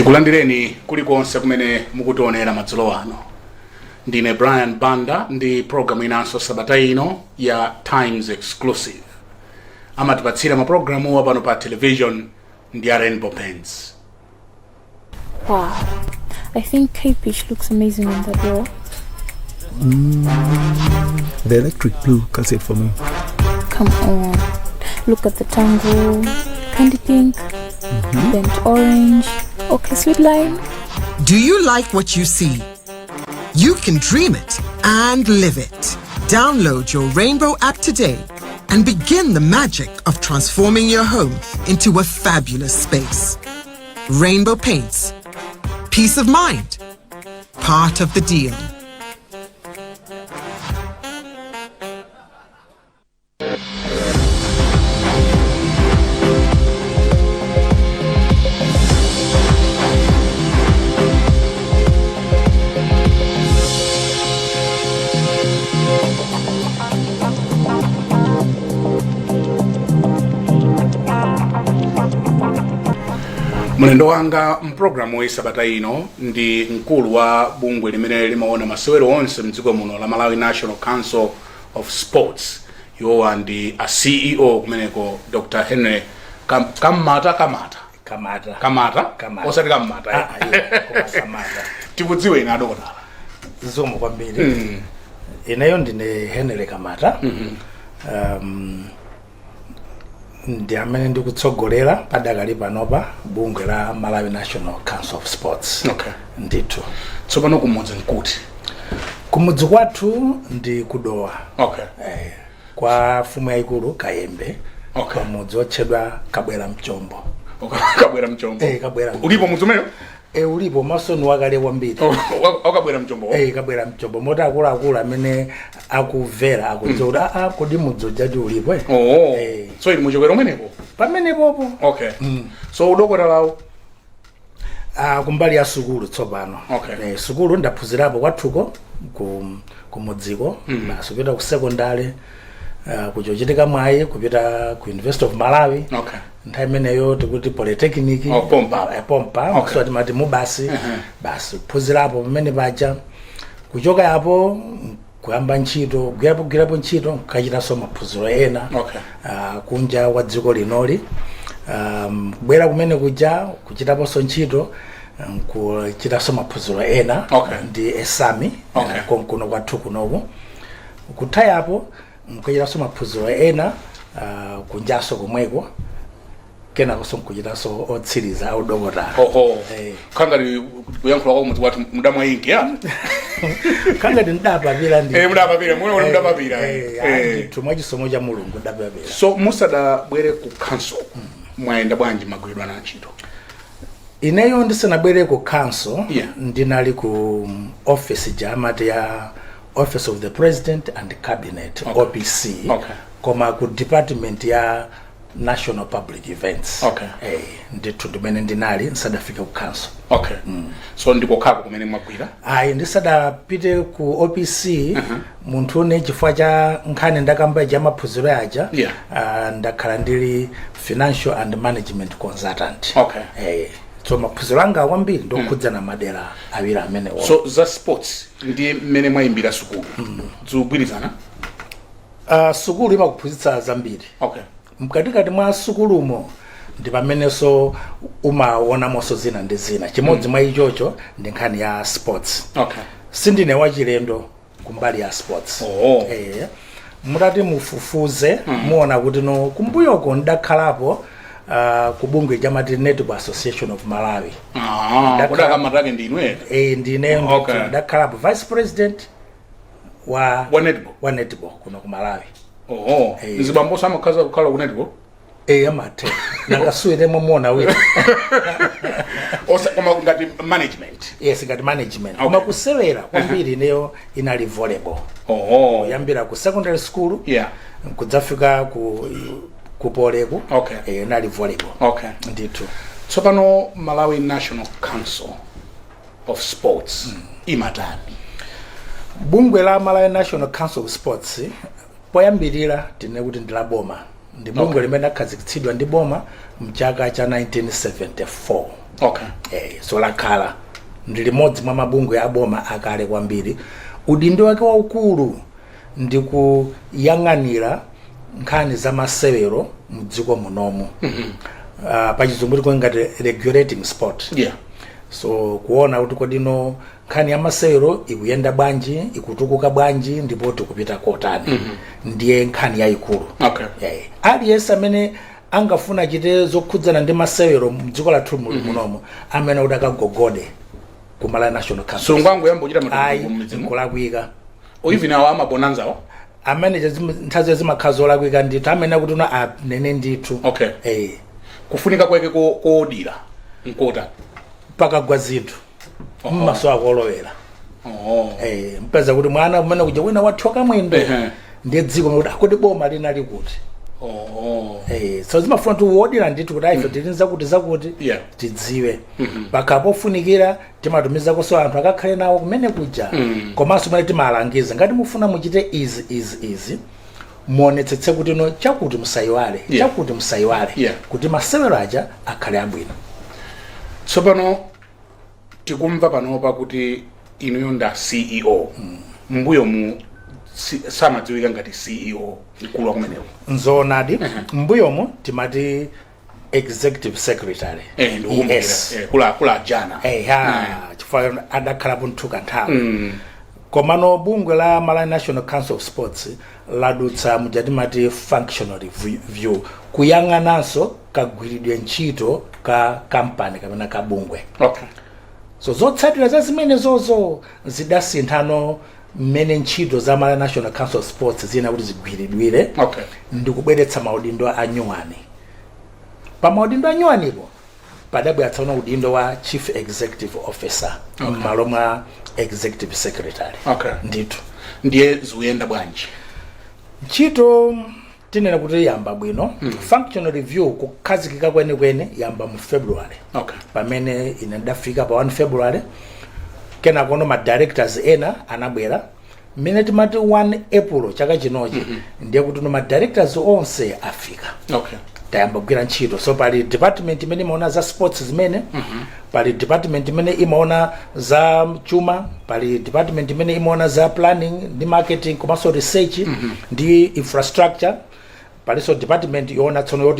Tikulandireni kulikonse kumene mukutionera madzulo ano. Ndine Brian Banda ndi programu inanso sabata ino ya Times Exclusive. Amatipatsira mapulogalamuwa pano pa television ndi a Rainbow Paints. Wow. I think Cape Peach looks amazing on that wall. The electric blue cuts it for me. Come on. Look at the tango, candy pink, burnt orange, okay, sweet lime. Do you like what you see? You can dream it and live it. Download your Rainbow app today and begin the magic of transforming your home into a fabulous space. Rainbow Paints. Peace of mind. Part of the deal. Mlendo wanga mpulogalamu ya sabata ino ndi mkulu wa bungwe limene limaona masewero onse mdziko muno la Malawi National Council of Sports. Iwowa ndi a CEO kumeneko, Dr Henry Kamata. Kamata. Kamata. Kamata. Kamata. Osati Kammata. Ah, ah, yeah, koma Kamata. Tikudziweni, adokotala. Zikomo kwambiri. Ineyo ndine Henry Kamata, ndi amene ndikutsogolera padakali panopa bungwe la Malawi National Council of Sports. Ndithu. Tsopano kumudzi nkuti? Kumudzi kwathu ndi kuDowa, kwa mfumu yayikulu Kayembe, pamudzi otchedwa Kabwera Mchombo. Okay. Kabwera Mchombo. Eh, Kabwera Mchombo. Ulipo mudzi umenewo? E, ulipo, masoni wakale kwambiri. Wakabwera Mchombo. Eh, Kabwera Mchombo, moti akuluakulu amene akumvera akudziwa kuti aa, kodi mudzi ujati ulipo, eh? Oh. Eh. So inu muchokera umeneko? Pamenepopo. Okay, so udokotalawo? Ah, kumbali ya sukulu tsopano. Eh, sukulu ndaphunzirapo kwathuko kumudziko. Basi, kupita ku secondary, kuchochitika mwayi kupita ku University of Malawi, nthawi imeneyo tikuti Polytechnic. Oh, pompa. Eh, pompa. So timati MUBAS. Basi, kuphunzirapo pamene paja, kuchoka apo kuyamba ntchito, kugwirapo ntchito, nkachitanso maphunziro ena kunja kwa dziko linoli, kubwera kumene kuja kuchitaponso ntchito, kuchitanso maphunziro ena ndi ESAMI, konkuno kwathu kunoku. Kuthayapo nkuchitanso maphunziro ena kunjaso komweko, kenakonso nkuchitanso otsiriza audokotala. Oho. Eh. Khangati kuyankhula kwa kumudzi kwathu mudamwa inki ya. Khangati ndidapapira ndi. Eh, mudapapira, muone kuti mudapapira. Eh, ndithu, mwachisomo cha Mulungu ndapapira. So musadabwere ku council mwayenda bwanji, magwiridwa na ntchito? Ineyo ndisanabwere ku council, ndinali ku office jamati ya Office of the President and Cabinet, OPC, koma ku department ya National Public Events. Eh, ndithu, ndimene ndinali ndisadafike ku council. Okay, so ndikokhako kumene mwagwira? Ayi, ndisadapite ku OPC, munthu une chifukwa cha nkhani ndakamba ija maphunziro aja, ndakhala ndili financial and management consultant. Eh, so maphunziro anga kwambiri ndokhudzana madera awiri amenewo. So za sports ndi mmene mwayimbira sukulu zikugwirizana? Sukulu imakuphunzitsa zambiri. Mkatikati mwa sukulumo ndi pamenenso umaonamonso zina ndi zina. Chimodzi mwa ichocho ndi nkhani ya sports. Sindine wachilendo kumbali ya sports. Eh, mutati mufufuze, muona kuti no, kumbuyoko ndakhalapo ku bungwe chamati Netball Association of Malawi. Ah, kodi akamatake ndinu ere? Eh, ndine. Ndakhalapo vice president wa Wa netball? Wa netball kuno ku Malawi. Oho. Eh. Mzibamboso amakhaza kukhala ku netball? Eh, amathe nakasuwire momona wina. Osa, koma ngati management? Yes, ngati management. Koma kusewera kwambiri ineyo inali volleyball, kuyambira ku secondary school kudzafika ku polyku. Eh, inali volleyball. Ndithu. Tsopano Malawi National Council of Sports imatani? Bungwe la Malawi National Council of Sports, poyambirira tine kuti ndi la boma, ndi bungwe limene lakhazikitsidwa ndi boma mchaka cha 1974. So lakhala ndi limodzi mwa mabungwe aboma akale kwambiri. Udindo wake waukulu ndi kuyang'anira nkhani za masewero mdziko munomu. Pachizungu tikuti ngati regulating sport. So kuona kuti kodino nkhani ya masewero ikuyenda bwanji, ikutukuka bwanji, ndipo tikupita kotani, ndiye nkhani yayikulu. Aliyense amene angafuna achite zokhudzana ndi masewero mdziko lathu munomu amene kuti akagogode ku Malawi National Council. Sungangoyamba kuchita Ayi. matukuko m'midzimu. Nkulakwika. Even awo amabonanzawo. Amene nthawi zimakhala zolakwika ndithu, amene kuti uno anene ndithu. Kufunika kwake koodira nkota? Pakagwa zinthu mmaso akolowera. Mpeza kuti mwana kumene kuja wina wathyoka mwendo, ndiye dziko kuti akuti boma linali kuti? So zimafuna kuti wodira ndithu kuti aife tili zakuti zakuti, tidziwe pakhala pofunikira timatumizakonso anthu akakhale nawo kumene kuja. Komanso kumene timalangiza, ngati mufuna muchite izi, izi, izi, muonetsetse kuti no chakuti musayiwale, chakuti musayiwale, kuti masewero aja akhale abwino. Tsopano tikumva panopa kuti inuyo nda CEO. Mbuyo mu samadziwika ngati CEO mkulu wa kumeneko. Nzoonadi, mbuyomu timati executive secretary. Ndikukumbukira. ES. Kula jana. Eya, chifukwa adakhalapo nthuka nthawi. Komano bungwe la Malawi National Council of Sports ladutsa muja timati functional review, kuyang'ananso kagwiridwe ntchito ka kampani kapena ka bungwe. So zotsatira za zimenezozo zidasinthano mmene ntchito za Malawi National Council of Sports zina kuti zigwiridwire ndi kubweretsa maudindo a nyuwani. Pa maudindo a nyuwanipo padabwera tsono udindo wa chief executive officer m'malo mwa executive secretary. Ndithu. Ndiye zikuyenda bwanji? Ntchito tinena kuti yamba bwino. Functional review kukhazikika kwenikweni yamba mu February, pamene ine ndafika pa 1 February. Kenakono ma directors ena anabwera mmene timati 1 April chaka chinochi. Ndiye kuti no ma directors onse afika, tayamba kugwira ntchito. So pali department imene imaona za sports zimene, pali department imene imaona za chuma, pali department imene imaona za planning ndi marketing komanso research ndi infrastructure, palinso department yoona tsono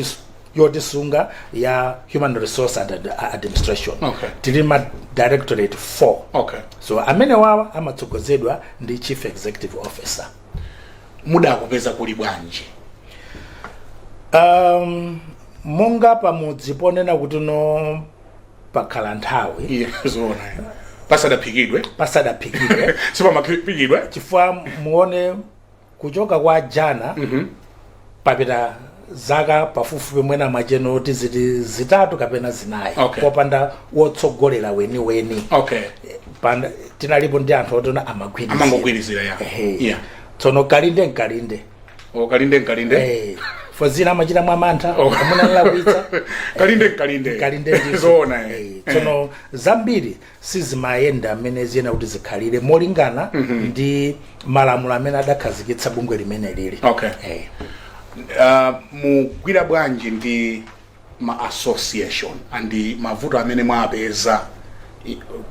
yotisunga ya human resource and administration. Tili ma directorate 4. So amene wawa amatsogozedwa ndi chief executive officer. Mudakupeza kuli bwanji? Monga pamudzi ponena kuti no pakhala nthawi Iye, zoona, pasadaphikidwe. Pasadaphikidwe. Sipamaphikidwe. Chifukwa muone, kuchoka kwa jana papita zaka pafupifupi mwena mwacheno tiziti 3 kapena 4, popanda wotsogolera weniweni. Tinalipo ndi anthu otona amagwirizira. Amangogwirizira, ya. Ehe. Tsono kalinde nkalinde. O, kalinde nkalinde. Fo zina amachita mwa mantha, amuna nlakwitsa. Kalinde nkalinde. Kalinde ndithu. Zoona. Tsono zambiri sizimayenda mmene ziyena kuti zikhalire molingana ndi malamulo amene adakhazikitsa bungwe limene lili. Mugwira bwanji ndi ma association and mavuto amene mwapeza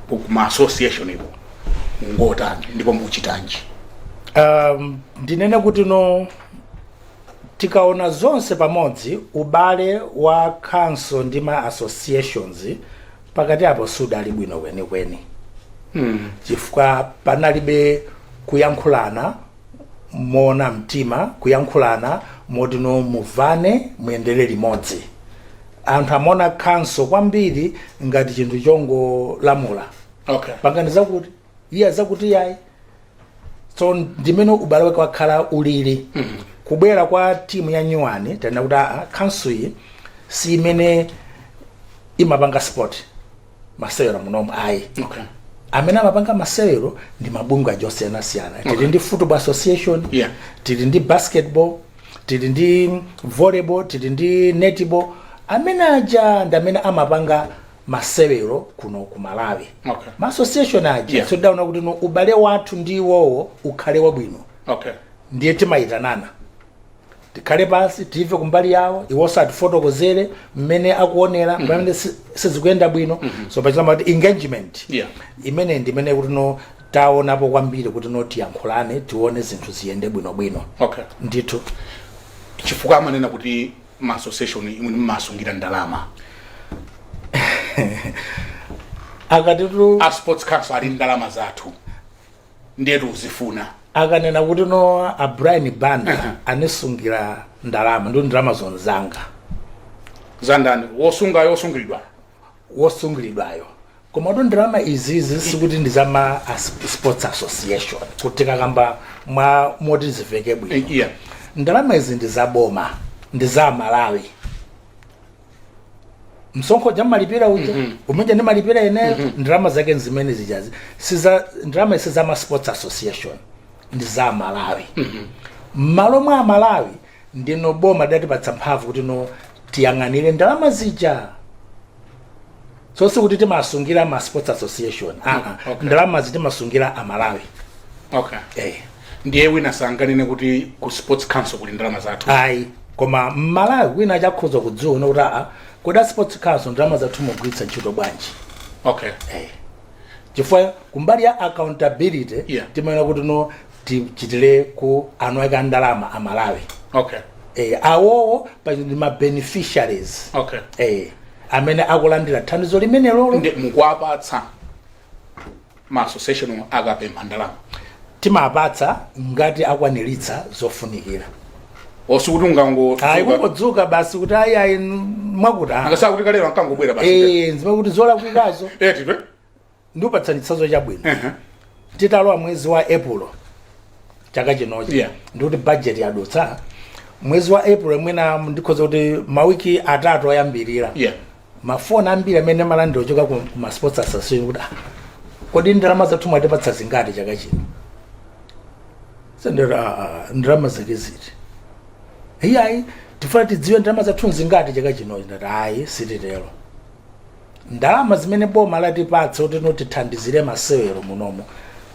ku ma association ipo ngotani, ndipo muchitanji? Ndinene kuti no tikaona zonse pamodzi, ubale wa council ndi ma associations pakati apo sudali bwino kwenikweni, chifukwa panalibe kuyankhulana moona mtima, kuyankhulana moti no muvane, muyendere limodzi. Anthu amaona council kwambiri ngati chinthu chongolamula, pangani zakuti, iye zakuti yayi. So ndimene ubale wake wakhala ulili. Kubwera kwa timu ya nyuwani, tanena kuti aa, council iyi si imene imapanga sport, masewero munomu, ayi. Amene amapanga masewero ndi mabungwe aja osiyanasiyana. Tili ndi football association, tili ndi basketball, tili ndi volleyball, tili ndi netball. Amene aja ndi amene amapanga masewero kuno ku Malawi, ma association aja. So daona kuti no ubale wathu ndi iwowo ukhale wabwino, ndiye timayitanana. Tikhale pansi, timve kumbali yawo, iwonso atifotokozere mmene akuonera pamene sizikuyenda bwino. So pachizungu amati engagement. Imene ndi imene kuti no taonapo kwambiri kuti no tiyankhulane, tione zinthu ziyende bwinobwino. Ndithu. Chifukwa amanena kuti ma association imwe mmasungira ndalama. Akatitu A Sports Council ali ndalama zathu, ndiye tuzifuna. Akanena kuti no a Brian Banda anisungira ndalama, ndi ndalama zonzanga. Zandani? Wosungayo, wosungiridwa? Wosungiridwayo. Koma to ndalama izizi sikuti ndi zama sports association, kuti kakamba mwa moti ziveke bwino. Ndalama izi ndi zaboma, ndi za Malawi. Msonkho jamalipira uja umeja ndimalipira ineyo, ndalama zake nzimene zijazi. Siza ndalama isi zama sports association, ndi za Malawi. M'malo mwa Malawi ndino boma datipatsa mphamvu kuti no tiyang'anire ndalama zija. So sikuti timasungira ma sports association, aa. Ndalamazi timasungira Amalawi. Ndiye wina sanganene kuti ku Sports Council kuli ndalama zathu. Ayi, koma Mmalawi wina achakhoza kudziona kuti aa, kodi a Sports Council ndalama zathu mugwiritsa ntchito bwanji? Chifukwa kumbali ya accountability timaona kuti no tichitire ku anu ake ndalama Amalawi. Awowo pa ndi ma beneficiaries amene akulandira thandizo limene lolo. Ndi mukuwapatsa ma association akapempha ndalama? Timapatsa ngati akwaniritsa zofunikira. Osikuti ungango Ayi, kungodzuka basi kuti ayi, ayi, mwakuti ah. Angasaka kuti kalero ankangobwera basi. Nzima kuti zolakwikazo. Titwe. Ndikupatsani chitsanzo chabwino. Titalowa mwezi wa April chaka chinochi, ndikuti budget yadutsa mwezi wa April, mwina ndikhoza kuti mawiki 3 oyambirira, mafoni ambiri amene amalandira ochoka ku ma sports association kuti ah, kodi ndalama zathu mwatipatsa zingati chaka chino? Sendera ndalama zake ziti? Iyayi, tifuna tidziwe ndalama zathu zingati chaka chinochi. Ndati ayi, sititero. Ndalama zimene boma latipatsa kuti no tithandizire masewero munomo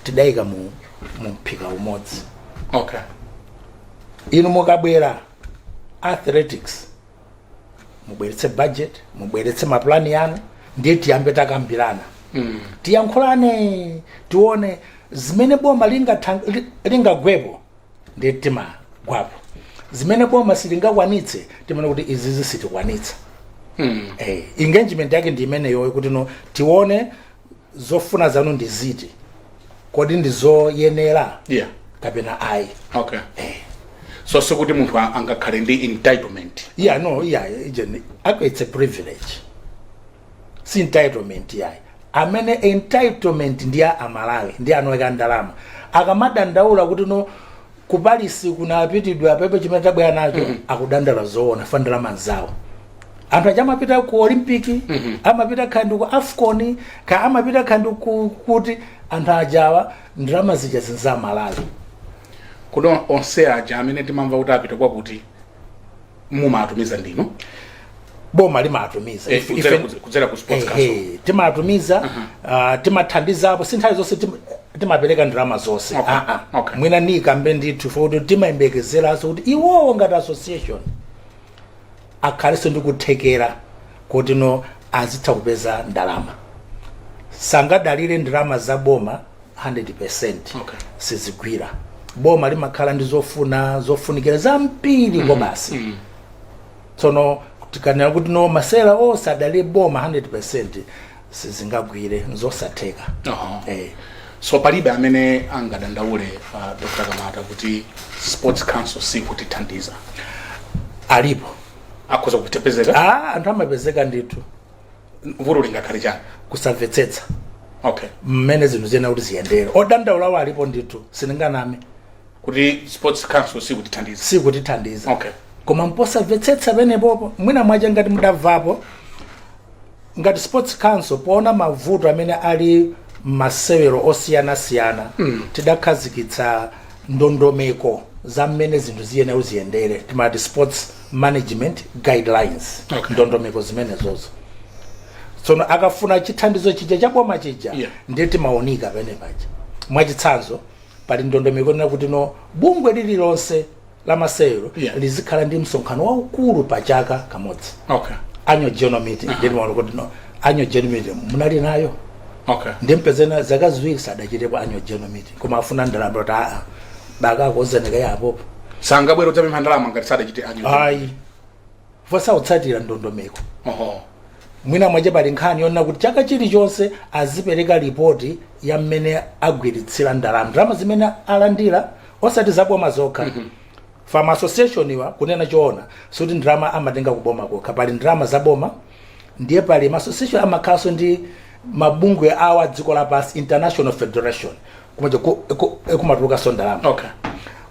tidayika mu mphika umodzi. Inu mukabwera athletics, mubweretse budget, mubweretse maplani yanu, ndiye tiyambe takambirana, tiyankhulane, tione zimene boma lingagwepo, ndiye timagwapo. Zimene boma silingakwanitse, timaona kuti izizi sitikwanitsa. Engagement yake ndi imeneyo, kuti no tione zofuna zanu ndi ziti, kodi ndi zoyenera kapena ayi. So sikuti munthu angakhale ndi entitlement. Yeah, no, yeah, ijeni ako it's a privilege, si entitlement yayi. Amene entitlement ndi ya Amalawi, ndi anoeka ndalama. Akamadandaula kuti no kupalisi kunapitidwa pepe chimene tabwera nacho, akudandaula zoona fa ndalama nzawo. Anthu aja amapita ku Olympic, amapita khandi ku AFCON, ka amapita khandi ku kuti anthu ajawa ndalama zija zinza Malawi. Kodi onse aja amene timamva kuti apita kwakuti mumatumiza ndinu? Boma limatumiza. Kudzera ku Sports Council. Timatumiza, timathandizapo. Si nthawi zonse timapereka ndalama zonse. Ah, ah. Mwina nikambe ndithu for kuti timayembekezeranso kuti iwowo ngati association akhalenso ndi kuthekera kuti no azitha kupeza ndalama, sangadalire ndalama za boma 100%. Sizigwira. Boma limakhala ndi zofuna zofunikira zambiri kwa basi. Tsono tikanena kuti no masewera onse adalire boma 100%, sizingagwire, nzosatheka. So palibe amene angadandaule, Dr Kamata, kuti Sports Council sikutithandiza? Alipo. Akhoza kutipezeka? Ah, anthu amapezeka ndithu. Vuto lingakhale chani? Kusamvetsetsa mmene zinthu ziyena kuti ziyendere. Odandaulawo alipo ndithu, sindinganame. Kuti Sports Council sikutithandiza? Sikutithandiza. Koma mposamvetsetsa penepopo. Mwina mwache ngati mudamvapo, ngati Sports Council, poona mavuto amene ali masewero osiyanasiyana, tidakhazikitsa ndondomeko za mmene zinthu ziyenera ziyendere, timati sports management guidelines. Ndondomeko zimenezozo, tsono akafuna chithandizo chija cha boma chija, ndiye timaunika pene paja. Mwachitsanzo, pali ndondomeko ina kuti no bungwe lililonse la masewero lizikhala ndi msonkhano waukulu pa chaka kamodzi, annual general meeting. Ndimaona kuti no, annual general meeting munali nayo? Ndimpezena zaka 2 sadachitepo annual general meeting, koma afuna ndalama kuti aa, bakakozeneka yapopo. Sangabwera udzapempha ndalama ngati sadachite annual. Ayi, vosautsatira ndondomeko. Mwina mwache pali nkhani yonena kuti chaka chilichonse azipereka ripoti ya mmene agwiritsira ndalama, ndalama zimene alandira, osati zaboma zokha. FAM association iwa, kunena choona, sikuti ndalama amatenga kuboma kokha. Pali ndalama zaboma, ndiye pali ma association amakhalanso ndi mabungwe awa dziko lapansi, international federation, kumaja kumatulukanso ndalama.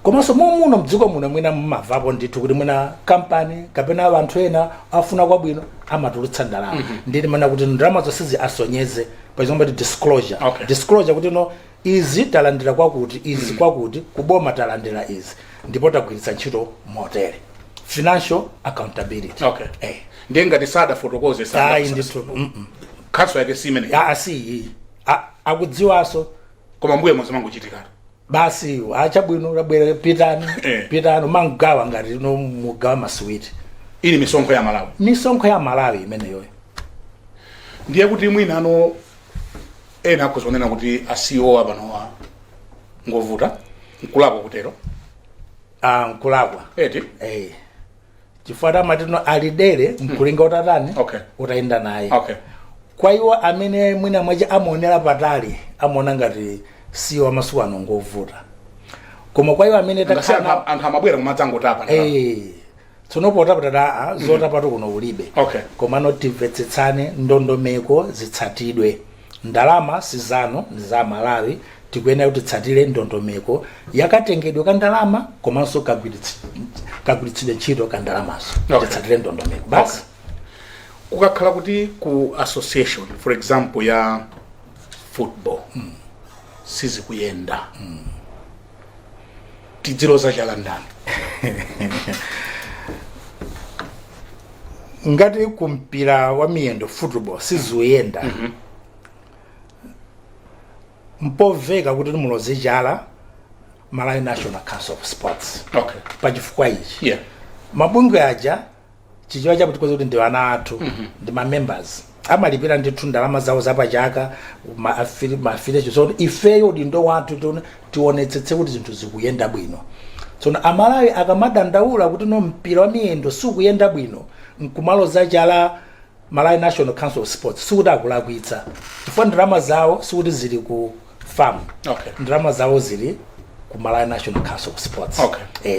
Komanso momuno mdziko muno mwina mumavapo ndithu kuti mwina kampani kapena anthu ena afuna kwabwino amatulutsa ndalama. Nditi mana kuti ndalama zonsezi asonyeze pachizungu disclosure. Disclosure kuti no, izi talandira kwakuti, izi kwakuti, kuboma talandira izi, ndipo tagwiritsa ntchito motere, financial accountability. Ndiye ngati sadafotokoze, Ayi ndithu. Khaso yake si imene. Asi akudziwaso. Koma mbuye muzimangochitikatu. Basi, achabwino, labwera, pitani. Pitani, mangawa ngati no mugawa masuwiti. Ili misonkho ya Malawi. Misonkho ya Malawi imeneyoyo. Ndiye kuti mwina ano ena akhoza kunena kuti a CEO apanowa ngovuta, nkulakwa kutero? Ah, nkulakwa. Eti? Eh, chifukwa tamatino alidere mkulinga utatani, utayenda naye. Kwa iwo amene mwina mwache amaonera patali, amaona ngati siwo amasiku ano ngovuta, koma kwa iwo amene Ngasi takhala anthu amabwera kumadzangotapa. Eh, tsono potapata zotapatu kuno ulibe. Komano timvetsetsane, ndondomeko zitsatidwe. Ndalama sizanu, ndi za Malawi. Tikuyenera kuti titsatire ndondomeko yakatengedwe ka ndalama komanso kagwiritsidwe ntchito ka ndalamazo. Titsatire ndondomeko basi. Kukakhala kuti ku association, for example ya football, sizikuyenda, tidziloza chala ndani? Ngati kumpira wa miyendo, football, sizikuyenda, mpoveka kuti muloze chala Malawi National Council of Sports. Pachifukwa ichi, mabungwe aja, chichewa chapo tikoza kuti ndi ana athu, ndi ma members, amalipira ndithu ndalama zawo zapachaka, ma affiliation. So ifeyo udindo wathu tionetsetse kuti zinthu zikuyenda bwino. Tsono Amalawi akamadandaula kuti no, mpira wa miyendo sukuyenda bwino, nkumaloza chala Malawi National Council of Sports, sikuti akulakwitsa, chifukwa ndalama zawo sikuti zili ku FAM. Ndalama zawo zili ku Malawi National Council of Sports.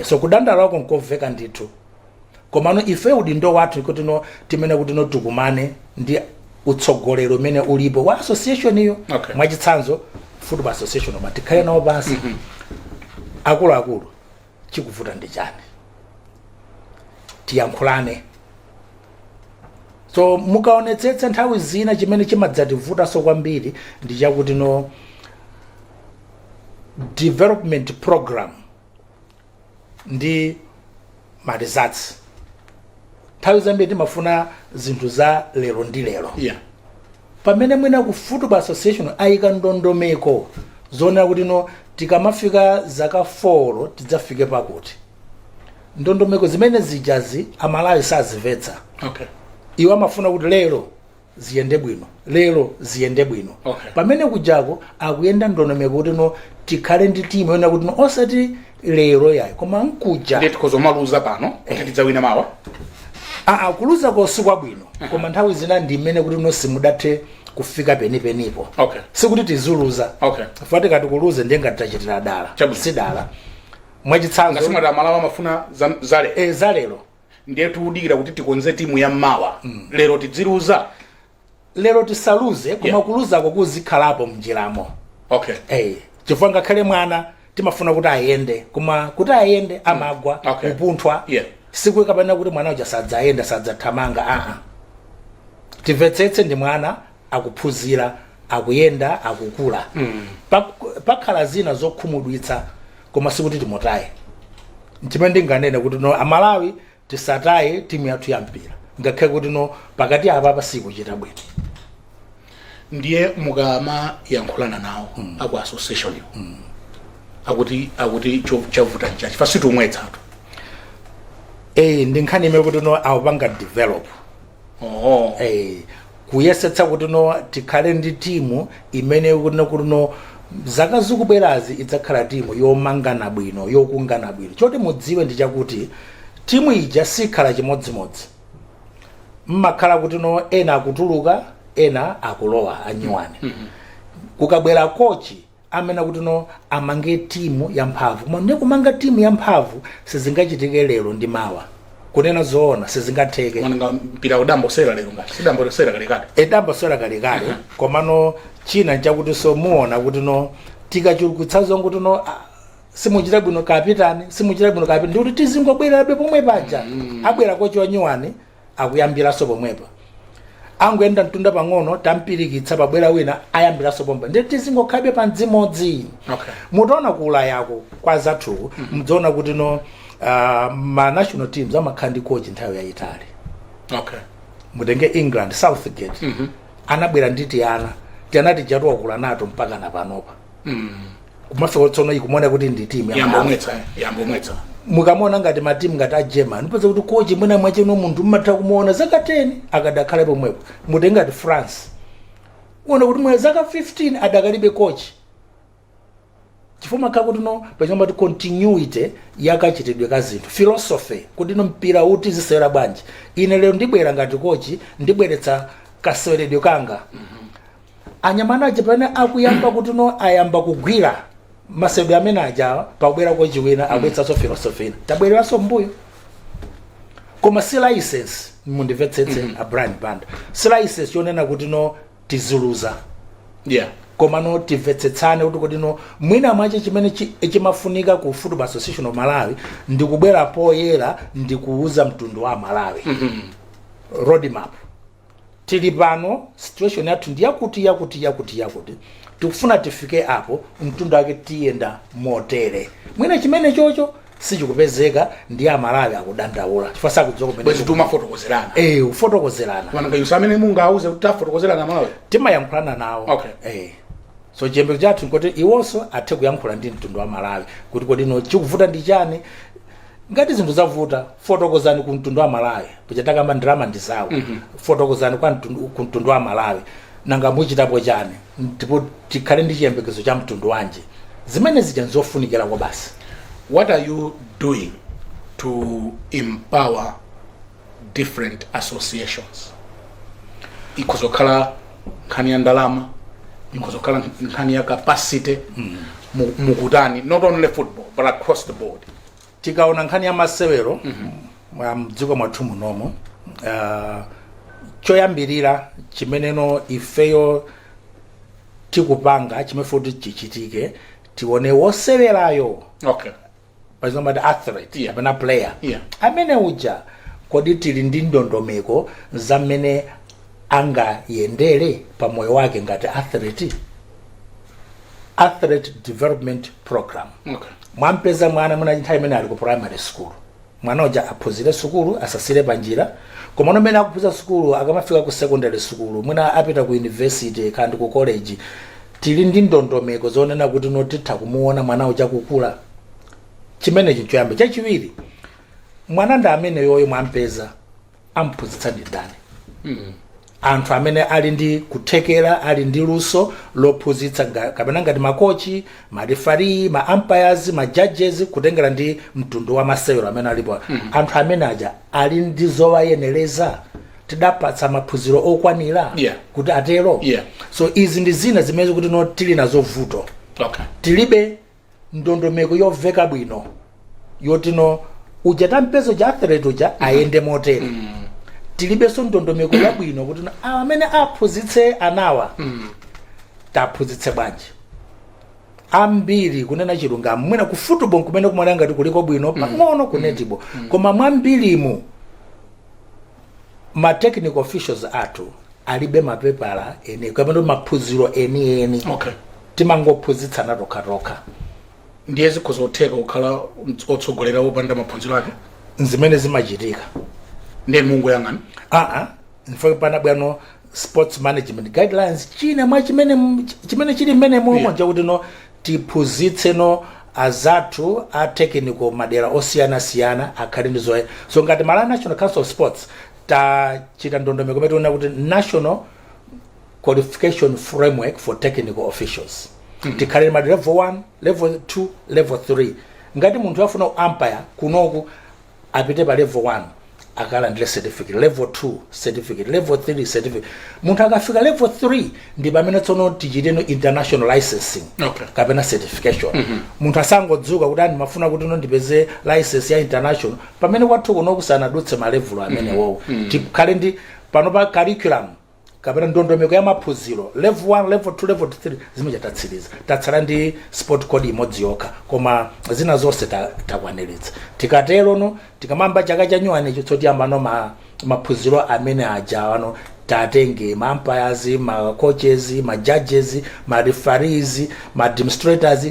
So kudandaulako nkoveka ndithu, komano ife udindo wathu kuti no, timene kuti no, tikumane ndi utsogoleri umene ulipo wa association iyo. Mwachitsanzo, Football Association, oma tikhale nawo pansi, akuluakulu, chikuvuta ndi chani? Tiyankhulane. So mukaonetsetsa, nthawi zina chimene chimadzativutanso kwambiri ndi chakuti no, development program ndi ma results, nthawi zambiri timafuna zinthu za lero ndi lero, pamene mwina ku Football Association ayika ndondomeko zoonera kuti no, tikamafika zaka 4 tidzafike pakuti. Ndondomeko zimene zijazi Amalawi sazimvetsa. Iwo amafuna kuti lero ziyende bwino, lero ziyende bwino, pamene kujako akuyenda ndondomeko kuti no, tikhale ndi timu yona kuti no, osati lero yayi, koma nkuja. Ndiye tikhoza kumaluza pano kuti tidzawina mawa. Aa, kuluza kosi kwabwino, koma nthawi zina ndi mmene kuti no, simudathe kufika penipenipo. Sikuti tizuluza. Funa tikati kuluze ndiye ngati tachitira dala. Chabwino. Si dala. Mwachitsanzo, Ngasimati Amalawi amafuna zalero. E, zalero. Ndiye tikudikira kuti tikonze timu ya mawa, lero tidziluza. Lero tisaluze, koma kuluzako kuzikhalapo mnjiramo. Eh, chifukwa ngakhale mwana timafuna kuti ayende, koma kuti ayende amagwa, kupunthwa. Siku kapena kuti mwana uja sadzayenda, sadzathamanga, aa. Timvetsetse, ndi mwana, akuphunzira, akuyenda, akukula. Pakhala zina zokhumudwitsa, koma sikuti timutaye. Nchimene ndinganene kuti no, Amalawi tisataye timu yathu ya mpira, ngakhale kuti no, pakati apa pasikuchita bwino. Ndiye mukamayankhulana nawo aku association iwo, akuti chavuta nchachi? Fasi tiumwetsatu. Ndi nkhani imene kuti no awupanga develop. Oh. Kuyesetsa kuti no tikhale ndi timu imene kuti no zaka zikubwerazi idzakhala timu yomangana bwino, yokungana bwino. Choti mudziwe ndi chakuti timu ija sikhala chimodzimodzi, mmakhala kuti no ena akutuluka, ena akulowa anyuwani. Kukabwera kochi amene kuti no amange timu yamphamvu, koma ndiye kumanga timu yamphamvu sizingachitike lero ndi mawa. Kunena zoona, sizingatheke. Mananga mpira udambosera lero, ngati sidambosera kalekale. Edambosera kalekale, komano china nchakuti so muona kuti no tikachulukitsa zongo kuti no simuchita bwino kapitani, simuchita bwino kapitani, ndikuti tizingobwererabe pomwe paja. Abwera kochi wanyuwani, akuyambiranso pomwepa, angoyenda mtunda pang'ono, tampirikitsa, pabwera wina, ayambiranso pomwe, ndi tizingokhabe pa mdzimodzi. Mutaona ku Ulayako kwa zathuku, mudzaona kuti no ma national teams amakhala ndi coach nthawi yayitali. Mutenge England, Southgate, anabwera ndi tiana, tiana tijatu wakula nato mpaka na panopa. Kumafika tsono ikumaona kuti ndi timu yamba yamphamvu. omwetsa, yamba omwetsa. Mukamona ngati matimu ngati a German, upeza kuti kochi mwina mwacheno munthu mmatha kumuona zaka 10 akadakhale pomwepo. Mutenge ngati France, uona kuti mwe zaka 15 adakalibe kochi, chifukwa makhala kuti no pachamba continuity yakachitidwe ka zinthu, philosophy, kuti no mpira uti zisewera bwanji. Ine lero ndibwera ngati kochi, ndibweretsa kaseweredwe kanga. Anyamata aja pamene akuyamba kuti no ayamba kugwira maseweredwe amene aja, pakubwera kochi wina, abweretsanso philosophy ina, tabwereranso mbuyo. Koma si license, mundimvetsetse, a Brian Banda, si license yonena kuti no tiziluza. Koma no timvetsetsane kuti no mwina mwache chimene chimafunika ku Football Association of Malawi ndikubwera poyera ndikuuza mtundu wa Malawi roadmap: tili pano, situation yathu ndi yakuti, yakuti, yakuti, yakuti, tikufuna tifike apo, mtundu wake tiyenda motere. Mwina chimene chocho sichikupezeka, ndi Amalawi akudandaula chifukwa sakudziwa kumene. Bwezi tumafotokozerana. Kufotokozerana. Mananga yusa amene mungauze kuti tafotokozerana Malawi. Timayankhulana nawo. So chiyembekezo chathu nkuti iwonso athe kuyankhula ndi mtundu wa Malawi kuti kodi no chikuvuta ndi chani. Ngati zinthu zavuta, fotokozani ku mtundu wa Malawi. Puchatakamba ndalama ndi zawo. Fotokozani kwa mtundu, ku mtundu wa Malawi, nanga muchitapo chani, ndipo tikhale ndi chiyembekezo cha mtundu wanji. Zimene zija nzofunikira kwa basi. What are you doing to empower different associations? Ikhozokhala nkhani ya ndalama, ikhozokhala nkhani ya capacity. Mukutani not only football but across the board? Tikaona nkhani ya masewero mwa mdziko mwathu munomo, choyambirira chimeneno ifeyo tikupanga, chimene futi chichitike, tione wosewerayo, pachizungu athlete kapena player amene uja, kodi tili ndi ndondomeko zamene angayendere pa moyo wake ngati athlete? Athlete development program. Mwampeza mwana mwina nthawi imene ali ku primary school, mwana uja aphunzire sukulu, asasire panjira. Koma mmene akuphunzira sukulu, akamafika ku secondary school, mwina apita ku university kandi ku college, tili ndi ndondomeko zonena kuti no titha kumuona mwana uja kukula? Chimenechi choyamba. Chachiwiri, mwana ndi amene yoyo mwampeza, amphunzitsa ndi ndani? Anthu amene ali ndi kuthekera, ali ndi luso lophunzitsa, kapena ngati makochi, ma referee, ma umpires, ma judges, kutengera ndi mtundu wa masewero amene alipo. Anthu amene aja ali ndi zowayenereza? Tidapatsa maphunziro okwanira kuti atero? So izi ndi zina zimene kuti no tili nazo vuto. Tilibe ndondomeko yoveka bwino yotino uja tampezo cha athlete uja ayende motere. Tilibenso ndondomeko yabwino kuti no awa amene aphunzitse anawa taphunzitse bwanji. Ambiri, kunena chilungamo, mwina ku football kumene kumaona ngati kuliko bwino pang'ono, ku netball, koma mwambirimu ma technical officials athu alibe mapepala eni kapena maphunziro enieni. Timangophunzitsana tokhatokha. Ndiye zikhoza kutheka kukhala otsogolera wopanda maphunziro ake? Nzimene zimachitika. Ndiye mungoyang'ana? Aa, nfake panabwano sports management guidelines. China mwa chimene chili mmene momwe nchakuti no tiphunzitse no Azathu a technical madera osiyanasiyana akhale ndi zoye. So ngati Malawi National Council of Sports tachita ndondomeko imene tiona kuti National Qualification Framework for Technical Officials, tikhale ma level 1, level 2, level 3. Ngati munthu afuna umpire kunoku, apite pa level 1 akalandire certificate, level 2 certificate, level 3 certificate. Munthu akafika level 3 ndi pamene tsono tichiteno international licensing kapena certification. Munthu asangodzuka kuti ani mafuna kuti no ndipeze license ya international pamene kwathu kuno kusanadutse ma level amenewowo. Tikhale ndi pano pa curriculum kapena ndondomeko ya maphunziro, level 1, level 2, level 3, zimene tatsiriza. Tatsala ndi sport code imodzi yokha, koma zina zonse takwaniritsa. Tikatero no tikamamba chaka cha nyuwanicho, tsotiyambano maphunziro amene aja ano tatenge ma umpires, ma coaches, ma judges, ma referees, ma administrators,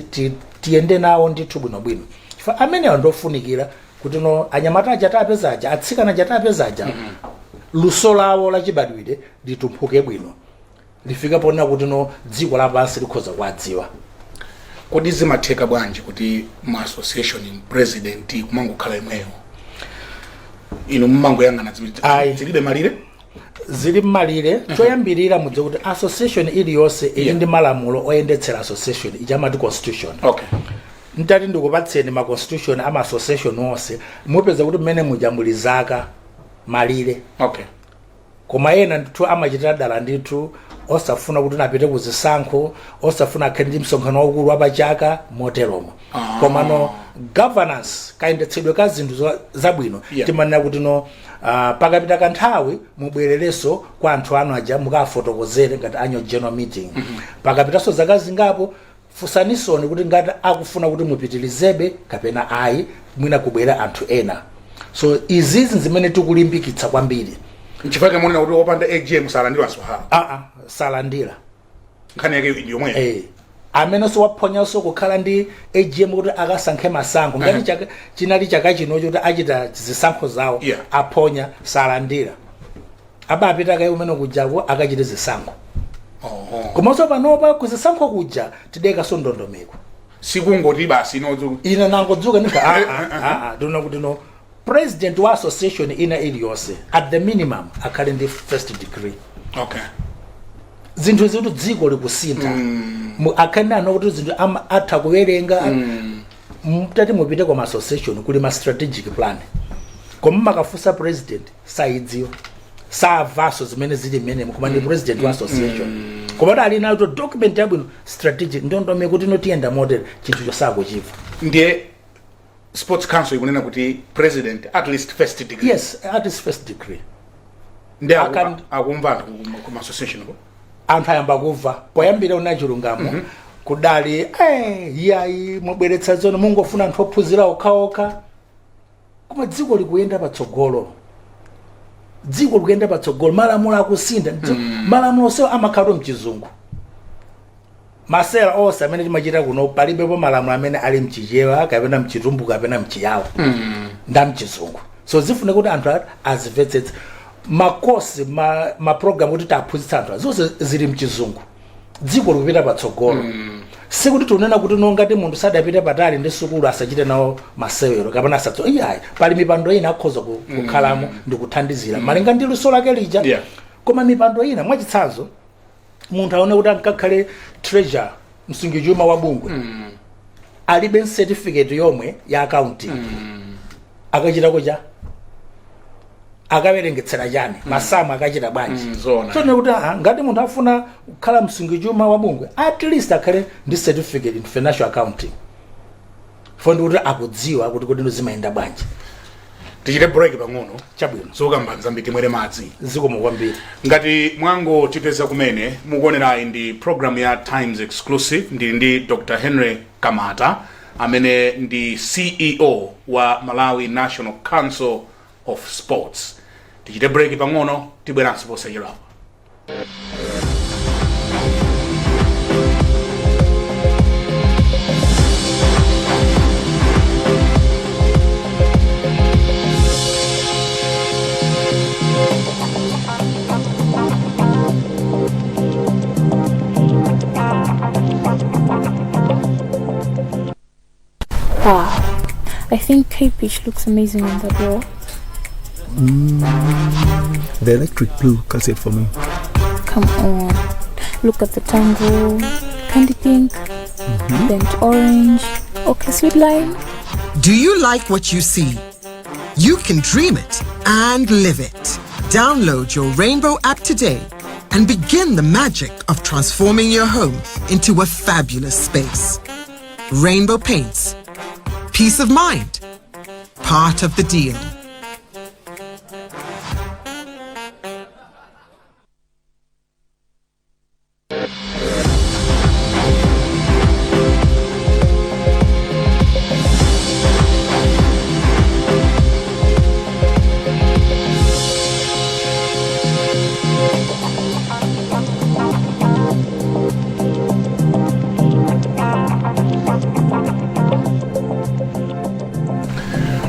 tiyende nawo ndithu bwinobwino, chifukwa amenewa ndofunikira kuti no anyamata aja tapeza aja, atsikana aja tapeza aja, luso lawo lachibadwire litumphuke bwino, lifike pona kuti no dziko lapansi likhoza kuwadziwa. Kodi zimatheka bwanji kuti mu association president kumangokhala imweyo, inu mmangoyang'ana? Ayi. Zilibe malire? Zili mmalire. Choyambirira mudziwe kuti association iliyonse ili ndi malamulo oyendetsera association, ichamati constitution. Ntati ndikupatseni ma constitution ama association onse, mupeza kuti mmene muja muli zaka, malire. Koma ena ndithu amachitira dala ndithu, osafuna kuti napite kuzisankho, osafuna akhale ndi msonkhano waukulu wapachaka moteromo. Komano governance, kayendetsedwe ka zinthu zabwino, timanena kuti no pakapita kanthawi mubwererenso kwa anthu anu aja mukafotokozere ngati annual general meeting. Pakapitanso zaka zingapo, fusanisoni kuti ngati akufuna kuti mupitirizebe kapena ayi, mwina kubwera anthu ena. So izizi zimene tikulimbikitsa kwambiri. Nchifukwa muonena kuti wopanda AGM salandira swahala? Aa, salandira. Nkhani yake ndi yomweyo. Eh, amenenso waphonyanso kukhala ndi AGM kuti akasankhe masankho, ngati chaka chinali chaka chinocho kuti achita zisankho zawo, aphonya, salandira. Abapita kaye umene kujako akachite zisankho. Komanso panopa kuzisankho kuja tidekaso ndondomeko. Sikungoti basi inodzo. Ine nangodzuka nika ndinoona kuti no president wa association ina iliyonse at the minimum akhale ndi first degree. Zinthu zikuti dziko likusintha. Akhale ano kuti zinthu atha kuwerenga. Mtati mupite kwa association kuli ma strategic plan, koma makafunsa president sayidziwa, savaso zimene zili mmenemo, koma ndi president wa association. Koma ali nayo to document yabwino, strategic ndondomeko kuti inotiyenda motere, chinthu chosakuchimva. Ndiye Sports Council ikunena kuti president at least first degree? Yes, at least first degree. Ndi akumva anthu kuma association ko? Anthu ayamba kumva. Poyambira una chilungamo kudali iyayi, mubweretsa zono mungofuna anthu ophunzira okhaokha. Koma dziko likuyenda patsogolo, dziko likuyenda patsogolo, malamulo akusintha. Malamulo onsewo amakhala mchizungu. Masera onse amene timachita kuno palibepo malamulo amene ali mchichewa kapena mchitumbuka kapena mchiyawo, ndamchizungu. So zifuna kuti anthu azimvetsetse makosi, ma program kuti taphunzitsa anthu, zonse zili mchizungu. Dziko likupita patsogolo. Sikuti tunena kuti nongati munthu sadapite patali ndi sukulu asachite nawo masewero kapena asatso, iyayi. Pali mipando ina akhoza kukhalamo ndi kuthandizira malinga ndi luso lake lija. Koma mipando ina, mwachitsanzo, munthu aone kuti ankakhale treasurer, msungichuma wa bungwe, alibe certificate yomwe ya accounting, akachitako cha akawerengetsera chani masamu, akachita bwanji? Zona. So kuti ngati munthu afuna kukhala msungichuma wa bungwe, at least akhale ndi certificate in financial accounting, fo ndi kuti akudziwa kuti zimayenda bwanji. Tichite break pang'ono. Chabwino. Zokamba nzambiri, timwere madzi. Zikomo kwambiri. Ngati mwangotipeza kumene, mukuonerayi ndi program ya Times Exclusive. Ndili ndi Dr Henry Kamata amene ndi CEO wa Malawi National Council of Sports. Tichite break pang'ono, tibweranso posachedwapa. Wow. I think Cape Beach looks amazing on that wall. The electric blue cuts it for me. Come on. Look at the tango. Candy pink. Burnt orange. Okay, sweet lime. Do you like what you see? You can dream it and live it. Download your Rainbow app today and begin the magic of transforming your home into a fabulous space. Rainbow Paints. Peace of mind. Part of the deal.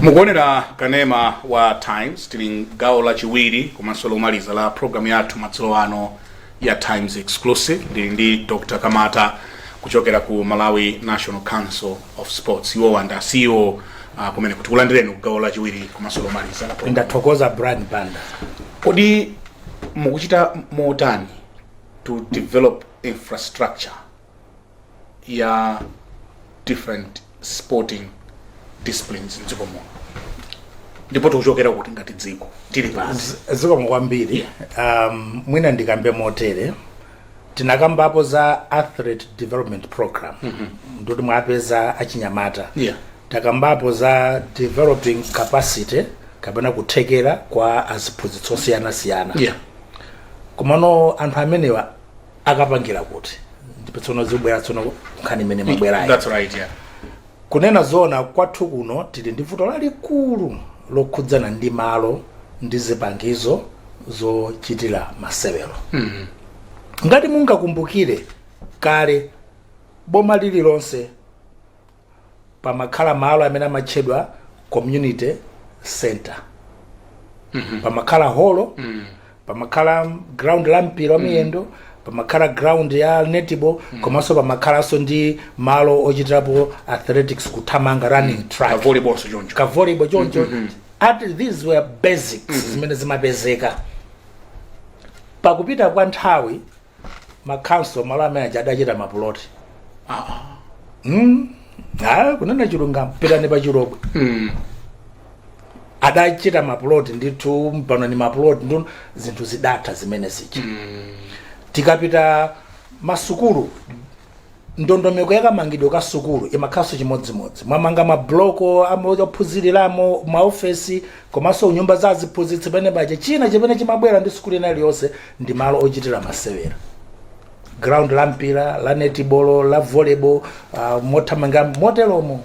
Mukuonera kanema wa Times. Tili gawo lachiwiri komanso lomaliza la program yathu madzulo ano ya Times Exclusive. Ndili ndi Dr Kamata kuchokera ku Malawi National Council of Sports. Iwowa ndi CEO kumene kuti kulandireni ku gawo lachiwiri komanso lomaliza la program. Ndathokoza, Brian Banda. Kodi mukuchita motani to develop infrastructure ya different sporting disciplines mdziko muno, ndipo tikuchokera kuti ngati dziko tili pasi? Zikomo kwambiri. Mwina ndikambe motere: tinakambapo za athlete development program, ndoti mwapeza achinyamata. Takambapo za developing capacity kapena kuthekera kwa aziphunzitsi osiyanasiyana. Komano anthu amenewa akapangira kuti? Ndipo tsono zibwera tsono nkhani imene mabwerayo. That's right, yeah. Kunena zona, kwathu kuno tili ndi vuto lalikulu lokhudzana ndi malo ndi zipangizo zochitira masewero. Ngati mungakumbukire kale, boma lililonse pamakhala malo amene amatchedwa community center. Pamakhala holo, pamakhala ground la mpira wa miyendo, pamakhala ground ya netball, komanso pamakhalanso ndi malo ochitirapo athletics, kuthamanga, running track. Volleyball so choncho. Ka volleyball choncho. At these were basics zimene zimapezeka. Pakupita kwa nthawi, makhanso malo amene aja adachita mapuloti. Ah, kunena chilungamo, pitani pa Chilobwe, adachita mapuloti ndithu. Pano ni mapuloti ndu zinthu zidatha zimene zija. Tikapita masukulu, ndondomeko yakamangidwe ka sukulu imakhalanso chimodzimodzi. Mwamanga mabloko ophunziriramo, maofesi komanso nyumba za aziphunzitsi pene paja. China chimene chimabwera ndi sukulu ina iliyonse ndi malo ochitira masewera, ground la mpira, la netball, la volleyball, mothamanga moteromo.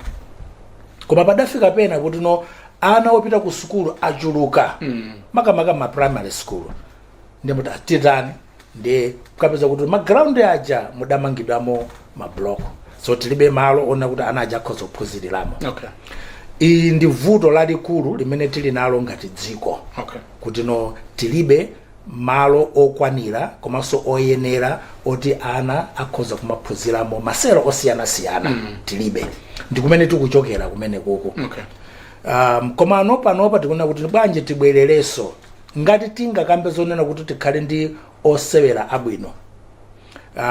Koma padafika pena kuti no, ana opita ku sukulu achuluka, makamaka ma primary school. Ndimuti titani? Ndi kukapeza kuti ma ground aja mudamangidwamo mabloko, so tilibe malo ona kuti ana aja akhoza kuphunziriramo. Iyi ndi vuto lalikulu limene tili nalo ngati dziko, kuti no, tilibe malo okwanira komanso oyenera oti ana akhoza kumaphunziramo masewero osiyanasiyana. Tilibe. Ndi kumene tikuchokera kumene kuku. Koma panopa tikuona kuti bwanji tibwererenso, ngati tingakambe zonena kuti tikhale ndi osewera abwino.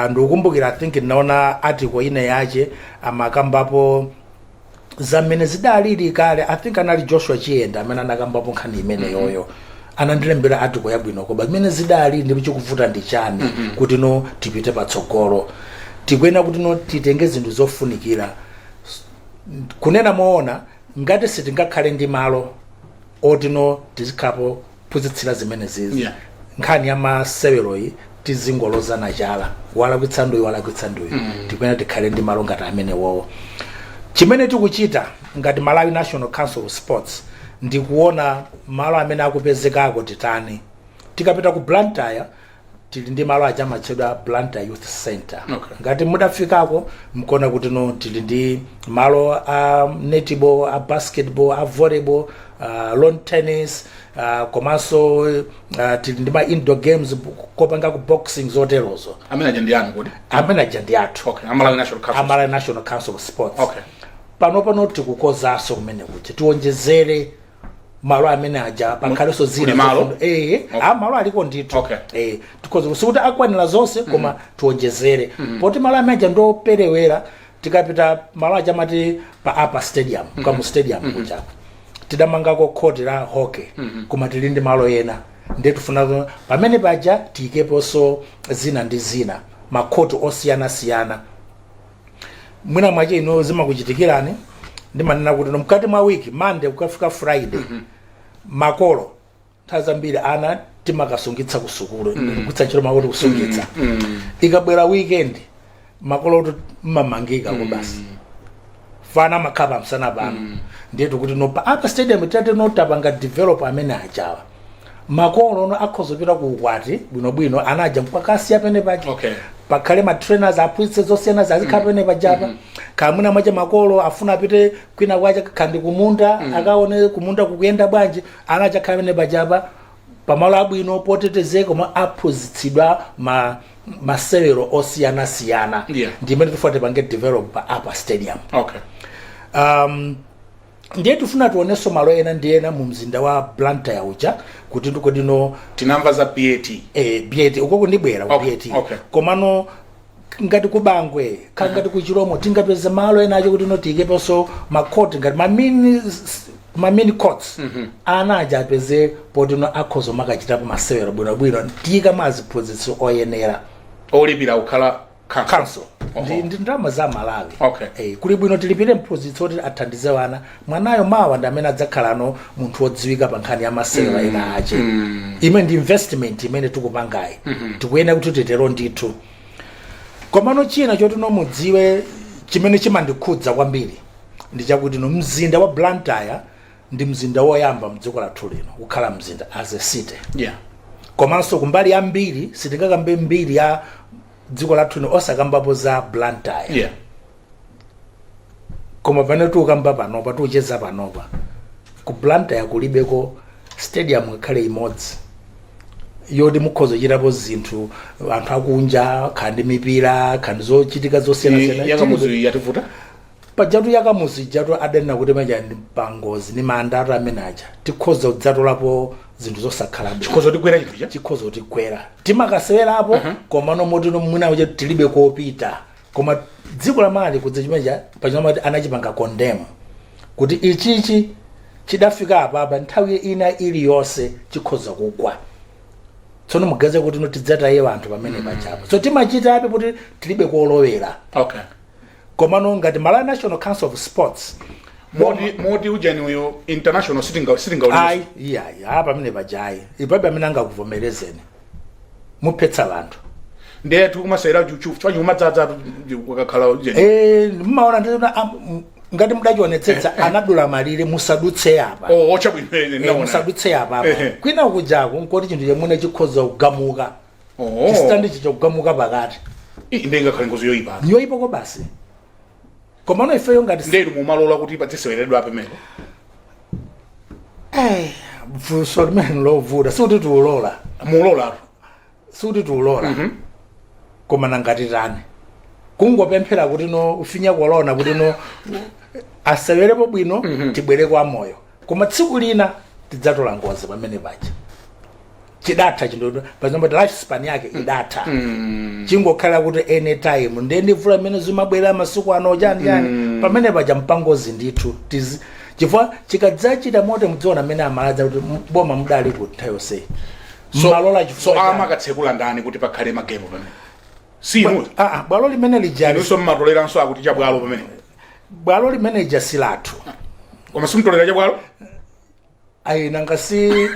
Ndikukumbukira, I think ndinaona article ine yache amakambapo zamene zidalili kale. I think anali Joshua Chiyenda amene anakambapo nkhani imeneyoyo. Anandilembera article yabwino, koma zimene zidali ndipo chikuvuta ndi chani kuti no, tipite patsogolo? Tikuyenera kuti no, titenge zinthu zofunikira. Kunena moona, ngati sitingakhale ndi malo oti no, tizikhapo phunzitsira zimene zizi, nkhani ya maseweroyi tizingolozana chala, walakwitsa nduyu, walakwitsa nduyu. Tikuyenera tikhale ndi malo ngati amenewowo. Chimene tikuchita ngati Malawi National Council of Sports ndikuona malo amene akupezekako titani. Tikapita ku Blantyre, tili ndi malo aja amatchedwa Blantyre Youth Center. Ngati mudafikako, mkuona kuti no, tili ndi malo a netball, a basketball, a volleyball, lawn tennis, komanso tili ndi ma indoor games kopanga ku boxing, zoterozo. Amene aja ndi anu kodi? Amene aja ndi athu. Okay, Amalawi National Council. Amalawi National Council of Sports. Pano tikukozanso kumene kuti tiwonjezere malo amene aja, pakhalenso zina. Kuli malo? Eh, a malo aliko ndithu. Eh, tikhoza sikuti akwanira zonse, koma tiwonjezere poti malo amene aja ndoperewera. Tikapita malo aja amati pa upper stadium, Kamuzu Stadium kuchako, tidamangako khoti la hockey, koma tili ndi malo ena, ndiye tifuna pamene paja tiyikeponso zina ndi zina, makhoti osiyanasiyana. Mwina mwache ino zimakuchitikirani, ndimanena kuti no mkati mwa wiki, Monday kukafika Friday, makolo nthawi zambiri ana timakasungitsa ku sukulu, kugwiritsa ntchito makoti kusungitsa. Ikabwera weekend, makolo kuti mmamangika ko basi, fana makhala pamsana pano. Ndiye tikuti no pa upper stadium tati no tapanga develop amene ajawa, makolo no akhoza kupita ku ukwati bwinobwino, ana aja mpakasiya pene paja. Pakhale ma trainers, aphunzitse zosiyana, azikhala pene pajapa. Kamwina mwache makolo afuna apite kwina kwacha, khandi kumunda, akaone kumunda kukuyenda bwanji, ana achakhala pene pajapa pamalo abwino potetezeka, koma aphunzitsidwa ma masewero osiyanasiyana. Ndimene tifuna tipange develop pa upper stadium. Ndiye tifuna tionenso malo ena ndi ena mu mzinda wa Blantyre uja, kuti ndikodino. Tinamva za BAT. Eh, BAT ukoko ndibwera ku BAT. Komano ngati kubangwe khala ngati ku Chiromo, tingapeze malo ena acho kuti no tiyikeponso makhoti ngati ma mini courts, ana aja apeze poti no akhoza makachitapo masewero bwinobwino, tiyika maziphunzitsi oyenera. Olipira kukhala council? Council. Ndi ndalama za Malawi. Eh, kuli bwino tilipire mphunzitsi oti athandize wana. Mwanayo mawa ndi amene adzakhalano munthu wodziwika pa nkhani ya masewero ena ache. Imene ndi investment imene tikupangayi, tikuyenera kuti titero ndithu. Komano china choti no mudziwe chimene chimandikhudza kwambiri ndi chakuti no mzinda wa Blantyre ndi mzinda woyamba mdziko lathu lino kukhala mzinda as a city. Komanso kumbali yambiri, sitingakambe mbiri ya dziko lathu lino osakambapo za Blantyre. Koma pamene tikukamba panopa, tikucheza panopa, ku Blantyre kulibeko stadium ngakhale imodzi yoti mukhoza kuchitapo zinthu, anthu akunja, khandi mipira, khandi zochitika zosiyanasiyana. Yakamuzu yativuta. Pajatu yakamuzu ijatu adanena kuti maja ndi pangozi ni manda atu amene aja, tikhoza kudzatolapo zinthu zosakhala bwino. Chikhoza kutigwera chinthu cha Chikhoza kutigwera. Timakasewerapo, koma nomotino mwina uja tilibe kopita. Koma dziko la Mali kudza chimenecha pachinamati anachipanga condemn kuti ichichi chidafika apapa, nthawi ina iliyonse chikhoza kugwa. Tsono mugaze kuti no tidzataye anthu pamene pachapo, so timachitabe kuti tilibe kolowera. Komano ngati Malawi National Council of Sports, Moti ujani uyo international sitinga Ayi, iyayi, apa pamene pajayi ipabe amene angakuvomerezeni, muphetsa vanthu. Ndiye tikumasewera chifukwa chikumadzaza kukakhala ujani. Eh, mmaona ndina ngati mudachionetsetsa, anadula malire, musadutse apa. Oh, chabwino. Eh, Ndaona. musadutse apa apa. Kwina kujako nkoti chinthu chomwene chikhoza kugamuka. Chi stand chicha kugamuka pakati. Ii, ndiye ngakhale ngozi yoyipa. Yoyipako basi. Komano ifeyo ngati Ndiye mumalola kuti padziseweredwa pamene? Eh, funso limene lovuta. Sikuti tiulola. Mulola. Sikuti tiulola, koma nangatitani? Kungopemphera kuti no ufinya korona, kuti no asewerepo bwino, tibwere kwa moyo. Koma tsiku lina tidzatola ngozi pamene paja chidatha chinthu pazambati life span yake idatha, chingokhala kuti anytime. Ndiye ndi mvula imene zimabwera masiku ano, chani chani, pamene paja mpangozi ndithu. Chifukwa chikadzachita mote, mudziona amene amaladza kuti boma mudali kuti nthawi yonseyi? So Mmalola chifukwa chani? Amakatsekula ndani kuti pakhale magemu pamene si inu? Ah, ah, bwalo limene lijali Inunso mmatoleranso akuti chabwalo pamene? Bwalo limene lija si lathu. Koma simtolera chabwalo? Ayi, nanga si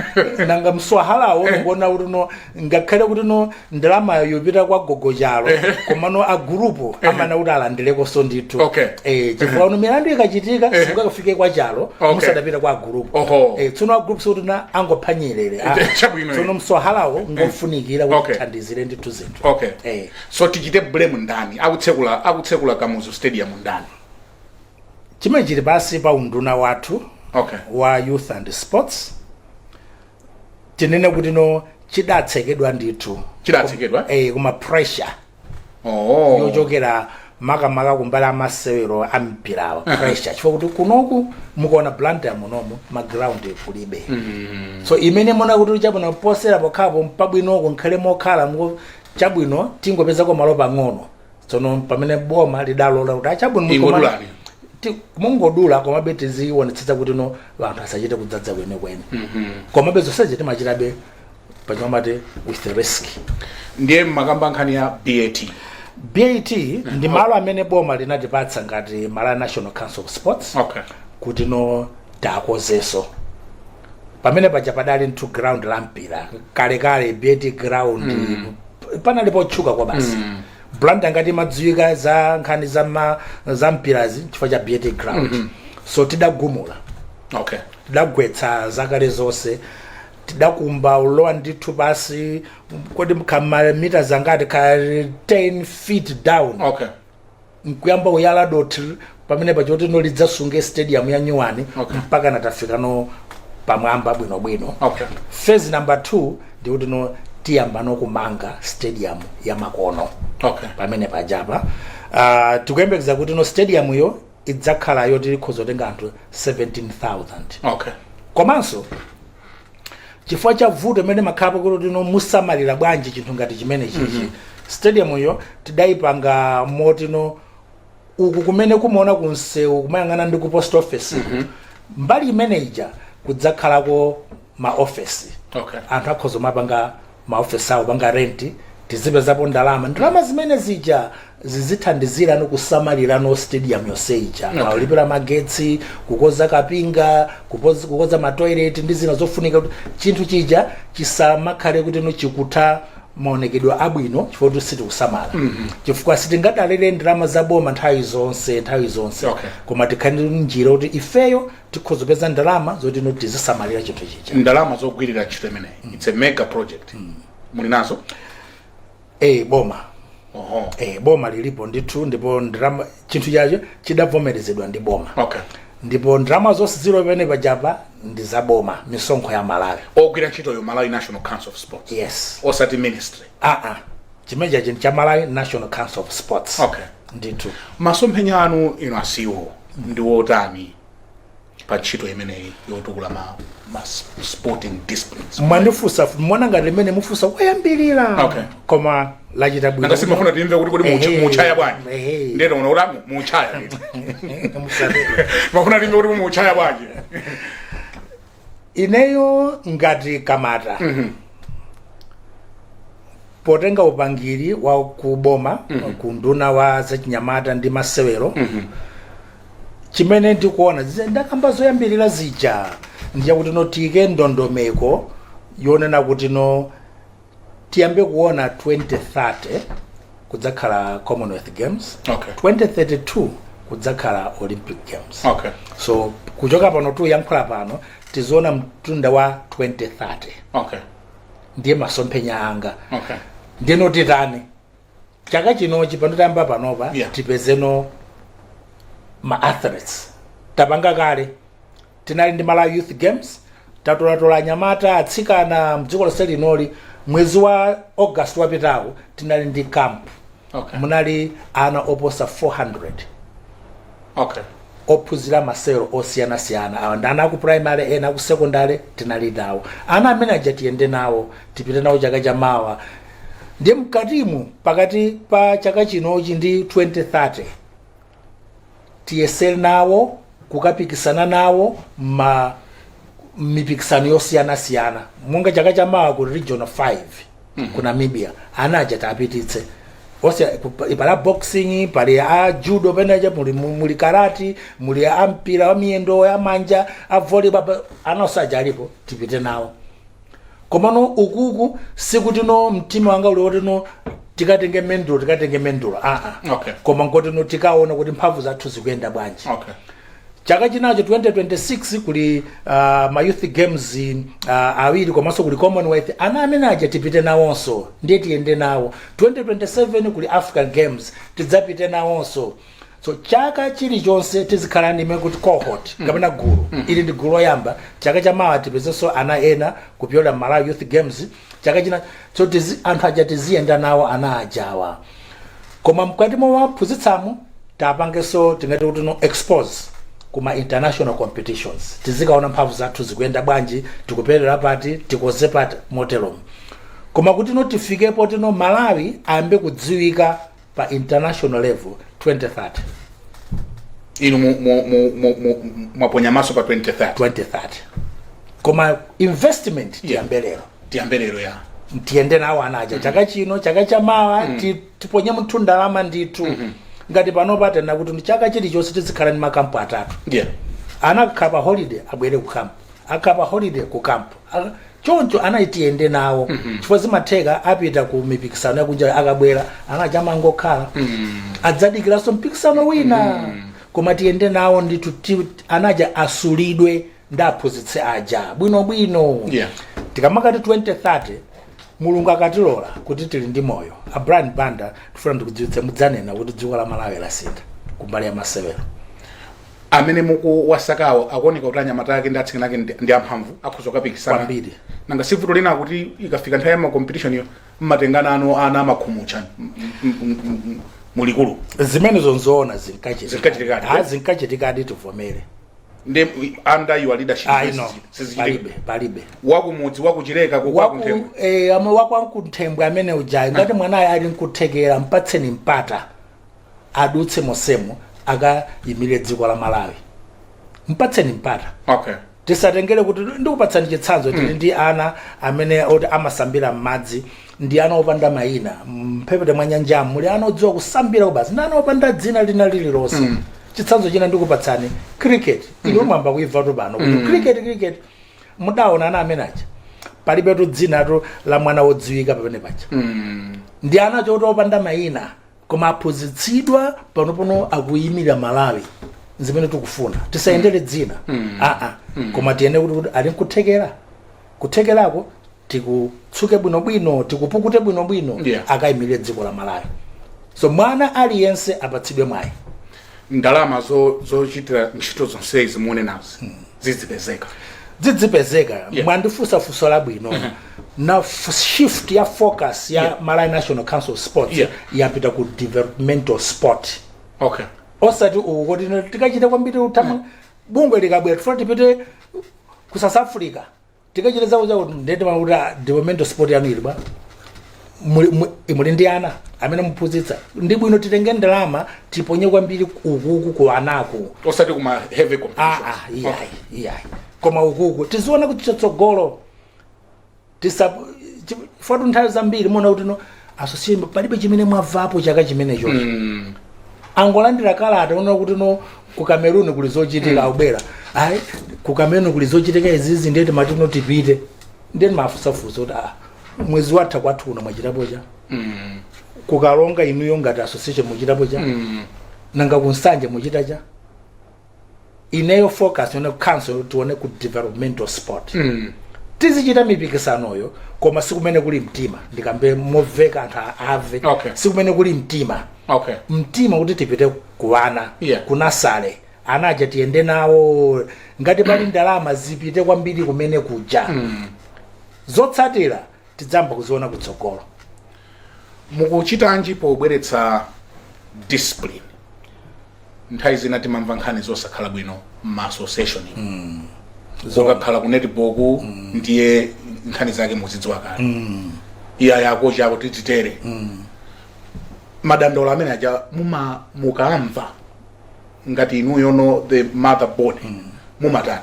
nanga mswahalawo ndikuona kuti no ngakhale kuti no ndalamayo yopita kwa gogochalo, komano a group amana kuti alandirekonso ndithu. Eh, chifukwa uno milandu ikachitika simungakafike kwa chalo musadapita kwa group. Eh, tsono a group sikuti na angophwanyerere. Ah, Chabwino. tsono mswahalawo ngofunikira kuti thandizire ndithu zinthu. Eh. So tichite blame ndani? Akutsekula Kamuzu Stadium ndani? Chimene chili pasi pa unduna wathu wa Youth and Sports, tinene kuti no chidatsekedwa ndithu. Chidatsekedwa? Eh, kuma pressure yochokera Makamaka kumbali amasewero a mpirawa, pressure, chifukwa kuti kunoku mukuona Blantyre munomu ma ground kulibe. So imene mona kuti chabwino posera pokhapo mpabwinoko nkhale mokhala chabwino tingopezako malo pang'ono. Tsono pamene boma lidalola kuti achabwino Ingodulani. Mungodula, komabe tizionetsetsa kuti no, anthu asachite kudzadza kwenekwene. Komabe zonsezi timachitabe pachimamati with risk. Ndiye mmakamba nkhani ya BAT. BAT ndi malo amene boma linatipatsa ngati Malawi National Council of Sports kuti no, takozeso. Pamene paja padali nthu ground la mpira kalekale, BAT ground. Panali potchuka kwa basi. Blantyre ngati imadziwika za nkhani za mpirazi chifukwa cha BAT ground. So tidagumula, tidagwetsa zakale zonse, tidakumba ulowa ndithu pasi, kodi kama zangati ka 10 feet down, nkuyamba kuyala dothi pamene pachoti no, lidzasunge stadium ya nyuwani, mpaka natafika no pamwamba bwinobwino. Phase number 2 ndikuti no, tiyamba no kumanga stadium ya makono pamene pajapa. Tikuyembekeza kuti no, stadium yo idzakhala yoti ikhoza kutenga anthu 17,000. Komanso chifukwa cha vuto imene makhalapo kuti no, musamalira bwanji chinthu ngati chimene chichi, stadium yo tidayipanga moti no, uku kumene kumaona kunsewu kumayang'ana ndi ku post office, mbali imene ija kudzakhalako ma office. Anthu akhoza mapanga maofesi awo, panga rent, tizipezapo ndalama. Ndalama zimene zija zizithandizira no kusamalira no stadium yonse ija, kulipira magetsi, kukoza kapinga, kukoza ma toilet ndi zina zofunika kuti chinthu chija chisamakhale kuti no, chikutha maonekedwe abwino chifukwa kuti sitikusamala, chifukwa sitingadalire ndalama zaboma nthawi zonse, nthawi zonse. Koma tikhale ndi njira kuti ifeyo tikhoza kupeza ndalama zoti no, tizisamalira chinthu chija. Ndalama zogwirira ntchito imeneyi, it's a mega project, muli nazo? Boma. Boma lilipo ndithu, ndipo ndalama chinthu chacho chidavomerezedwa ndi boma. Ndipo ndalama zonse zili pamene pajapa ndi za boma, misonkho ya Malawi. Ogwira ntchitoyo Malawi National Council of Sports? Yes. Osati ministry? Aa, chimene chachi cha Malawi National Council of Sports. Ndithu. Masomphenya anu ino asiwo ndi wotani pa ntchito imeneyi yotukula ma sporting disciplines? Mwandifunsa mwana ngati limene mufunsa koyambirira, koma lachita bwino. Nanga simafuna timve kuti kodi muchaya bwanji? Ehe. Ndiyeno unaona kuti muchaya ndithu. Musatero. Mafuna timve kuti muchaya bwanji. Ineyo ngati Kamata, potenga upangiri wa kuboma, ku nduna wa zachinyamata ndi masewero, chimene ndikuona ndakamba zoyambirira zija ndiye kuti no, tiyike ndondomeko yonena kuti no, tiyambe kuona 2030 kudzakhala Commonwealth Games, 2032 kudzakhala Olympic Games. So kuchoka pano tuyankhula pano tiziona mtunda wa 2030. Ndiye masomphenya anga. Ndino titani chaka chinochi pano tayamba panopa, tipezeno ma athletes. Tapanga kale, tinali ndi Malawi Youth Games, tatolatola anyamata, atsikana mdziko lonse linoli. Mwezi wa August wapitawo tinali ndi camp, munali ana oposa 400 ophunzira masewero osiyanasiyana. Awa ndi ana aku primary, ena aku secondary. Tinali nawo ana amene aja, tiyende nawo, tipite nawo chaka chamawa. Ndiye mkatimu, pakati pa chaka chinochi ndi 2030, tiyesere nawo kukapikisana nawo ma mipikisano yosiyanasiyana, monga chaka chamawa ku Regional 5 ku Namibia. Ana aja tapititse onse, pali a boxing, pali a judo penaja, muli karate, muli a mpira wa miyendo ya manja, a volleyball, ana onse aja alipo, tipite nawo. Komano ukuku sikuti no, mtima wanga uli woti no, tikatenge mendulo, tikatenge mendulo, aa. Koma ngoti no, tikaona kuti mphamvu zathu zikuyenda bwanji. Chaka chinacho 2026 kuli ma youth games awiri, komanso kuli Commonwealth. Ana amene aja tipite nawonso, ndiye tiyende nawo. 2027 kuli African Games, tidzapite nawonso. So chaka chilichonse tizikhala ndi imene kuti cohort kapena gulu. Ili ndi gulu loyamba. Chaka chamawa tipezenso ana ena kupyola Malawi Youth Games. Chaka china so anthu aja tiziyenda nawo ana ajawa. Koma mkati mowaphunzitsamo, tapangenso tingati kuti no expose kuma international competitions, tizikaona mphamvu zathu zikuyenda bwanji, tikuperera pati, tikoze pati, moteromo. Koma kuti no tifikepo tino Malawi ayambe kudziwika pa international level, 2030. Inu mwaponya maso pa 2030? 2030, koma investment tiyambe lero. Tiyambe lero, ya. Tiyende nawo anaja chaka chino, chaka chamawa, tiponye mnthu ndalama ndithu. Ngati pano patena kuti ndi chaka chilichonse tizikhala ndi makampu atatu. Ana akakhala pa holiday abwere ku camp, akakhala pa holiday ku camp. Choncho anayi tiyende nawo, chifukwa zimatheka apita ku mipikisano yakunja, akabwera anaja amangokhala, adzadikiranso mpikisano wina. Koma tiyende nawo ndithu, anaja asulidwe ndi aphunzitsi aja bwinobwino. Tikamakati 2030, Mulungu akatilola kuti tili ndi moyo, a Brian Banda, tifuna ndikudziwitse, mudzanena kuti dziko la Malawi lasintha kumbali ya masewero. Amene mukuwasakawo akuoneka kuti anyamata ake ndi atsikana ake ndi amphamvu, akhoza kukapikisana? Kwambiri. Nanga sivuto lina kuti ikafika nthawi ya ma competition yo, mmatengana anu ana amakhumucha mulikulu? Zimenezo nzoona, zinkachitika. Zinkachitikadi. Ah, zinkachitikadi, tivomere. Ndi under your leadership? Ayi, no. Sizichitika? Palibe, palibe. Wakumudzi, wakuchileka, Waku wakwankunthembwe amene ujayo, ngati mwanayo ali nkuthekera, mpatseni mpata adutse mosemo akayimire dziko la Malawi, mpatseni mpata. Tisatengere kuti, ndikupatsani chitsanzo, tili ndi ana amene oti amasambira m'madzi, ndi ana opanda mayina. Mphepete mwa nyanjamu muli ana odziwa kusambira kubasi, ndi ana opanda dzina lina lililonse. Chitsanzo china ndikupatsani, cricket. Inu mwamba kuimvatu pano kuti cricket, cricket, mudaona ana amene aja, palibetu dzinatu la mwana wodziwika pamene paja. Ndi ana choti opanda mayina, koma aphunzitsidwa, panopono akuyimira Malawi. Zimene tikufuna, tisayendere dzina, aa, koma tiyende kuti ali nkuthekera, kuthekerako tikutsuke bwinobwino, tikupukute bwinobwino, akayimirire dziko la Malawi. So mwana aliyense apatsidwe mwayi. Ndalama zochitira ntchito zonsezi munenazi zizipezeka? Zidzipezeka. Yeah. Mwandifunsa funso labwino. Na shift ya focus ya Malawi National Council of Sports yapita ku developmental sport, osati uku kuti tikachita kwambiri utama. Bungwe likabwera, tifuna tipite ku South Africa tikachita zawo zawo, ndete makuti developmental sport yanu ili bwa? Muli ndi ana amene muphunzitsa? Ndi bwino titenge ndalama tiponye kwambiri ukuku ku anaku. Osati kuma heavy competitions? Ah, ah, iyayi, iyayi, koma ukuku tiziona kuti chatsogolo tisa fatu. Nthawi zambiri muona kuti no association palibe chimene mwavapo chaka chimenecho. Angolandira kalata una kuti no ku Cameroon kuli zochitika, akubwera, ayi, ku Cameroon kuli zochitika izizi, ndeti matino tipite. Ndeti mafusafusa kuti, ah, mwezi watha kwathu kuno mwachitapo cha? Kukalonga inuyo ngati association muchitapo cha? Nanga kunsanje muchita cha? Ineyo focus yone council, tione ku developmental sport. Tizichita mipikisanoyo, koma sikumene kuli mtima. Ndikambe moveka anthu ave. Sikumene kuli mtima. Mtima kuti tipite kuwana, kunasale anaja tiyende nawo. Ngati pali ndalama zipite kwambiri kumene kuja. Zotsatira tidzamba kuziona kutsogolo. Mukuchitanji pobweretsa discipline? Nthawi zina timamva nkhani zosakhala bwino m'ma association, zokakhala ku netball ku, ndiye nkhani zake muzidziwa kale. Iya, yako chako tititere madandaulo amene aja muma mukamva ngati inuyo no the mother body, mumatani?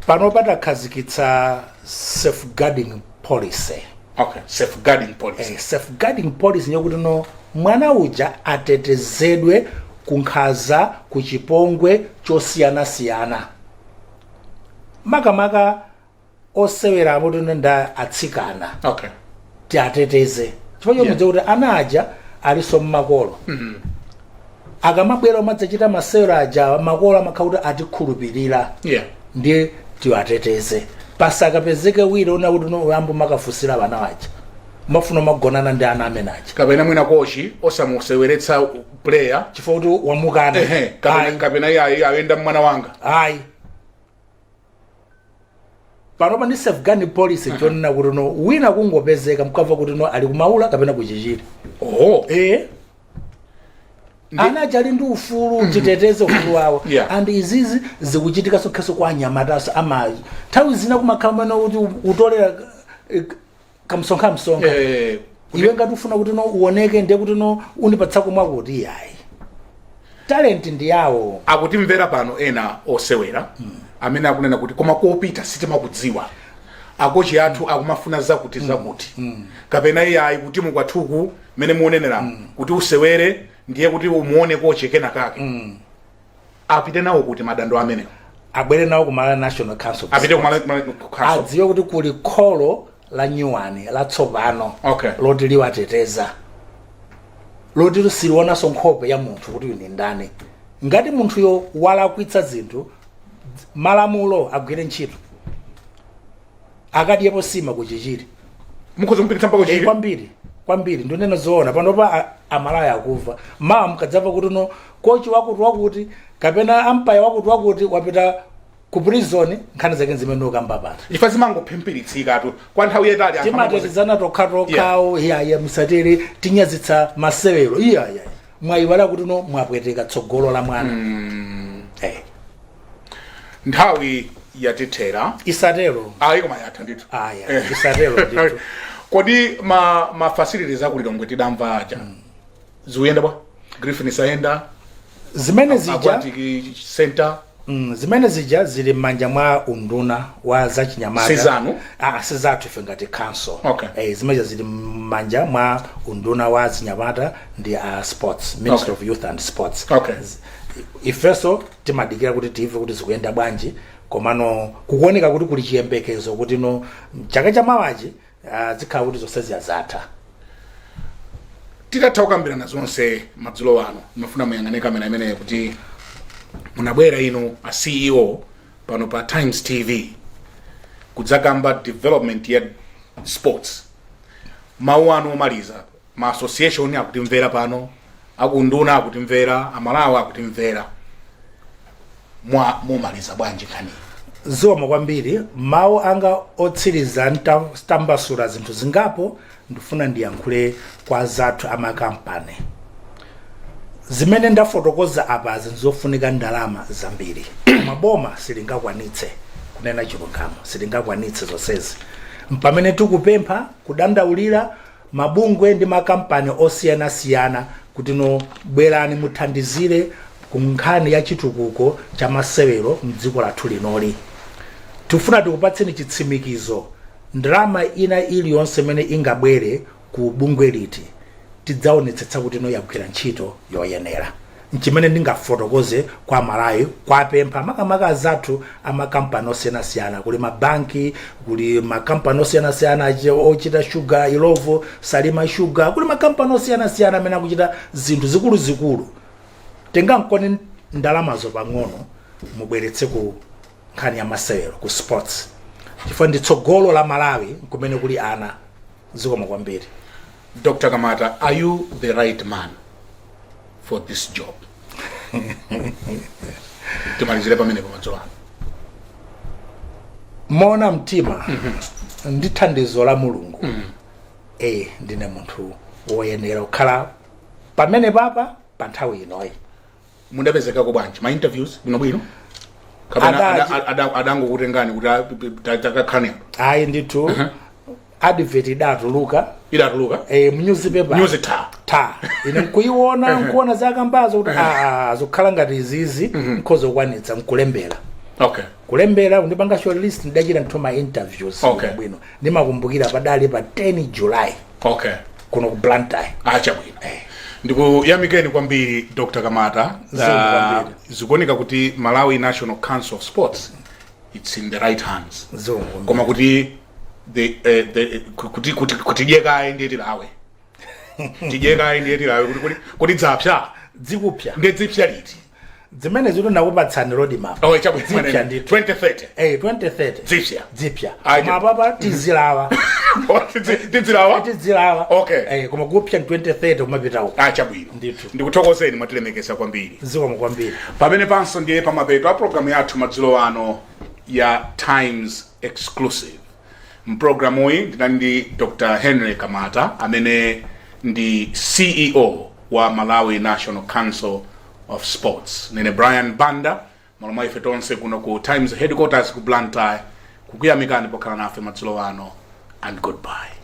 Pano patakhazikitsa safeguarding policy. Okay, safeguarding policy. Safeguarding policy nyokuti no mwana uja atetezedwe kunkhaza, ku chipongwe chosiyanasiyana, makamaka osewera amutino nda atsikana. Tiateteze chifukwa chomudza kuti ana aja alinso mmakolo. Akamabwera umadzachita masewero aja, makolo amakhala kuti atikhulupirira. Ndiye tiwateteze, pasakapezeke wina una kuti no uyambo makafusira vana vaja, mafuna magonana ndi ana amene aja. Kapena mwina kochi osamuseweretsa player chifukwa kuti wamukana. Ehe, kapena, Ayi. kapena iye ayenda mwana wanga. Ayi. Panopa ndi safeguard policy, chonena kuti no, wina kungopezeka mkamva kuti no, ali kumaula kapena kuchichiri. Ana aja ali ndi ufulu, titeteze ufulu wawo. And izizi zikuchitika sokheso kwa anyamataso amayi. Nthawi zina kumakhala mano kuti utolera kamsonkha msonkha. Iwe ngati ufuna kuti no uoneke, ndiye kuti no undipatsako mwakuti. Iyayi, talent ndi yawo. Akutimvera pano ena osewera amene akunena kuti koma kopita sitimakudziwa, akochi athu akumafuna zakuti zakuti, kapena iyayi, kuti mukwathuku mene muonenera kuti usewere ndiye kuti umuone kochi kena kake. Apite nawo kuti madando amenewo? Abwere nawo ku Malawi National Council of Apite Sports. Kumala. Adziwe kuti kuli kholo la nyuwani latsopano loti liwateteza, loti silionanso nkhope ya munthu kuti uyu ndi ndani. Ngati munthuyo walakwitsa zinthu, malamulo agwire ntchito, akadyepo sima kuchichiri. Mukhoza kupititsa mpaka kuchichiri? Kwambiri kwambiri, ndinena zoona. Panopa Amalawi akuva mawa mukadzamva kuti no, kochi wakuti wakuti kapena ampaya wakuti wakuti wapita ku prison, nkhani zake zimene ukamba pano. Ifa zimangophimphiritsika kwa nthawi yayitali, anthu Timatetezana tokhatokhawo. Iyaya, musatere, tinyazitsa masewero. Iyaya, mwayiwala kuti no, mwapweteka tsogolo la mwana. Nthawi yatithera. Isatero. Ayi, koma yatha ndithu. Aya, isatero ndithu. Kodi ma facilities akulilongwe tidamva aja zikuyenda bwa? Griffin sayenda? Zimene zija Aquatic center? Zimene zija zili m'manja mwa unduna wa zachinyamata. Sizanu? Ah, sizathu ife ngati council. Zimene zili m'manja mwa unduna wa zinyamata ndi sports, Ministry of Youth and Sports. Ifenso timadikira kuti timve kuti zikuyenda bwanji, komano kukuoneka kuti kuli chiyembekezo kuti no, chaka chamawachi zikhala kuti zonse ziyazatha. Titatha kukambirana zonse madzulo ano, ndimafuna muyang'ane kamera imeneyo kuti munabwera inu a CEO pano pa Times TV kudzakamba development ya sports. Mawu anu omaliza, ma association akutimvera pano, akunduna akutimvera, Amalawi akutimvera, mwa mumaliza bwanji nkhani? Zikomo kwambiri. Mawu anga otsiriza, ntambasula zinthu zingapo, ndifuna ndiyankhule kwa zathu amakampani. Zimene ndafotokoza apazi nzofunika ndalama zambiri, maboma silingakwanitse. Kunena chilungamo, silingakwanitse zonsezi. Mpamene tikupempha, kudandaulira mabungwe ndi makampani osiyanasiyana kuti no, bwerani muthandizire ku nkhani ya chitukuko cha masewero mdziko lathu linoli. Tifuna tikupatseni chitsimikizo, ndalama ina iliyonse imene ingabwere ku bungwe liti, tidzaonetsetsa kuti ino yagwira ntchito yoyenera. Nchimene ndingafotokoze kwa Malawi, kwapempha makamaka azathu amakampani osiyanasiyana. Kuli mabanki, kuli makampani osiyanasiyana ochita shuga, Illovo, Salima Shuga, kuli makampani osiyanasiyana amene akuchita zinthu zikuluzikulu. Tengankoni ndalamazo pang'ono, mubweretse ku nkhani ya masewero, ku sports, chifukwa ndi tsogolo la Malawi kumene kuli ana. Zikomo kwambiri. Dr Kamata, are you the right man for this job? Timalizire pamenepo madzulo ano. Moona mtima ndi thandizo la Mulungu, ndine munthu woyenera kukhala pamene papa pa nthawi inoyi. Mudapezekako bwanji? Ma interviews bwinobwino kapena adangokutengani kuti takakhalani apa? Ayi ndithu, advert idatuluka. Idatuluka? Mnewspaper. News ta. Ta, ine nkuiona, nkuona zakambazo kuti zikukhala ngati izizi nkhoza kukwanitsa, nkulembera. Kulembera, kundipanga shortlist, ndidachita nthu ma interviews. Bwino, ndimakumbukira padali pa 10 July kuno ku Blantyre. Achabwino, ndikuyamikeni kwambiri, Dr Kamata. Zikomo kwambiri. Zikuoneka kuti Malawi National Council of Sports, it's in the right hands. Zikomo kwambiri. Koma kuti the, the kuti kuti kuti dyekayi ndiye tilawe, tidyekayi ndiye tilawe kuti dzapsa. Dzikupsa. Ndiye dzipsa liti? Zimene zito ndakupatsani road map. Oh, chabwino. Dzipsa ndithu. 2030. 2030. Dzipsa. Dzipsa. Ayi. Koma apapa tizilawa. Tizilawa. Tizilawa. Koma kupsa 2030 kumapita uko. Achabwino. Ndithu. Ndikuthokozeni, mwatilemekeza kwambiri. Zikomo kwambiri. Pamene panso ndiye pamapeto a programu yathu madzulo ano ya Times. Exclusive. Mpulogalamuyi ndinali ndi Dr Henry Kamata, amene ndi CEO wa Malawi National Council of Sports. Nene Brian Banda, malo mwa ife tonse kuno ku Times headquarters ku Blantyre, kukuyamikani pokhala nafe madzulo ano, and goodbye.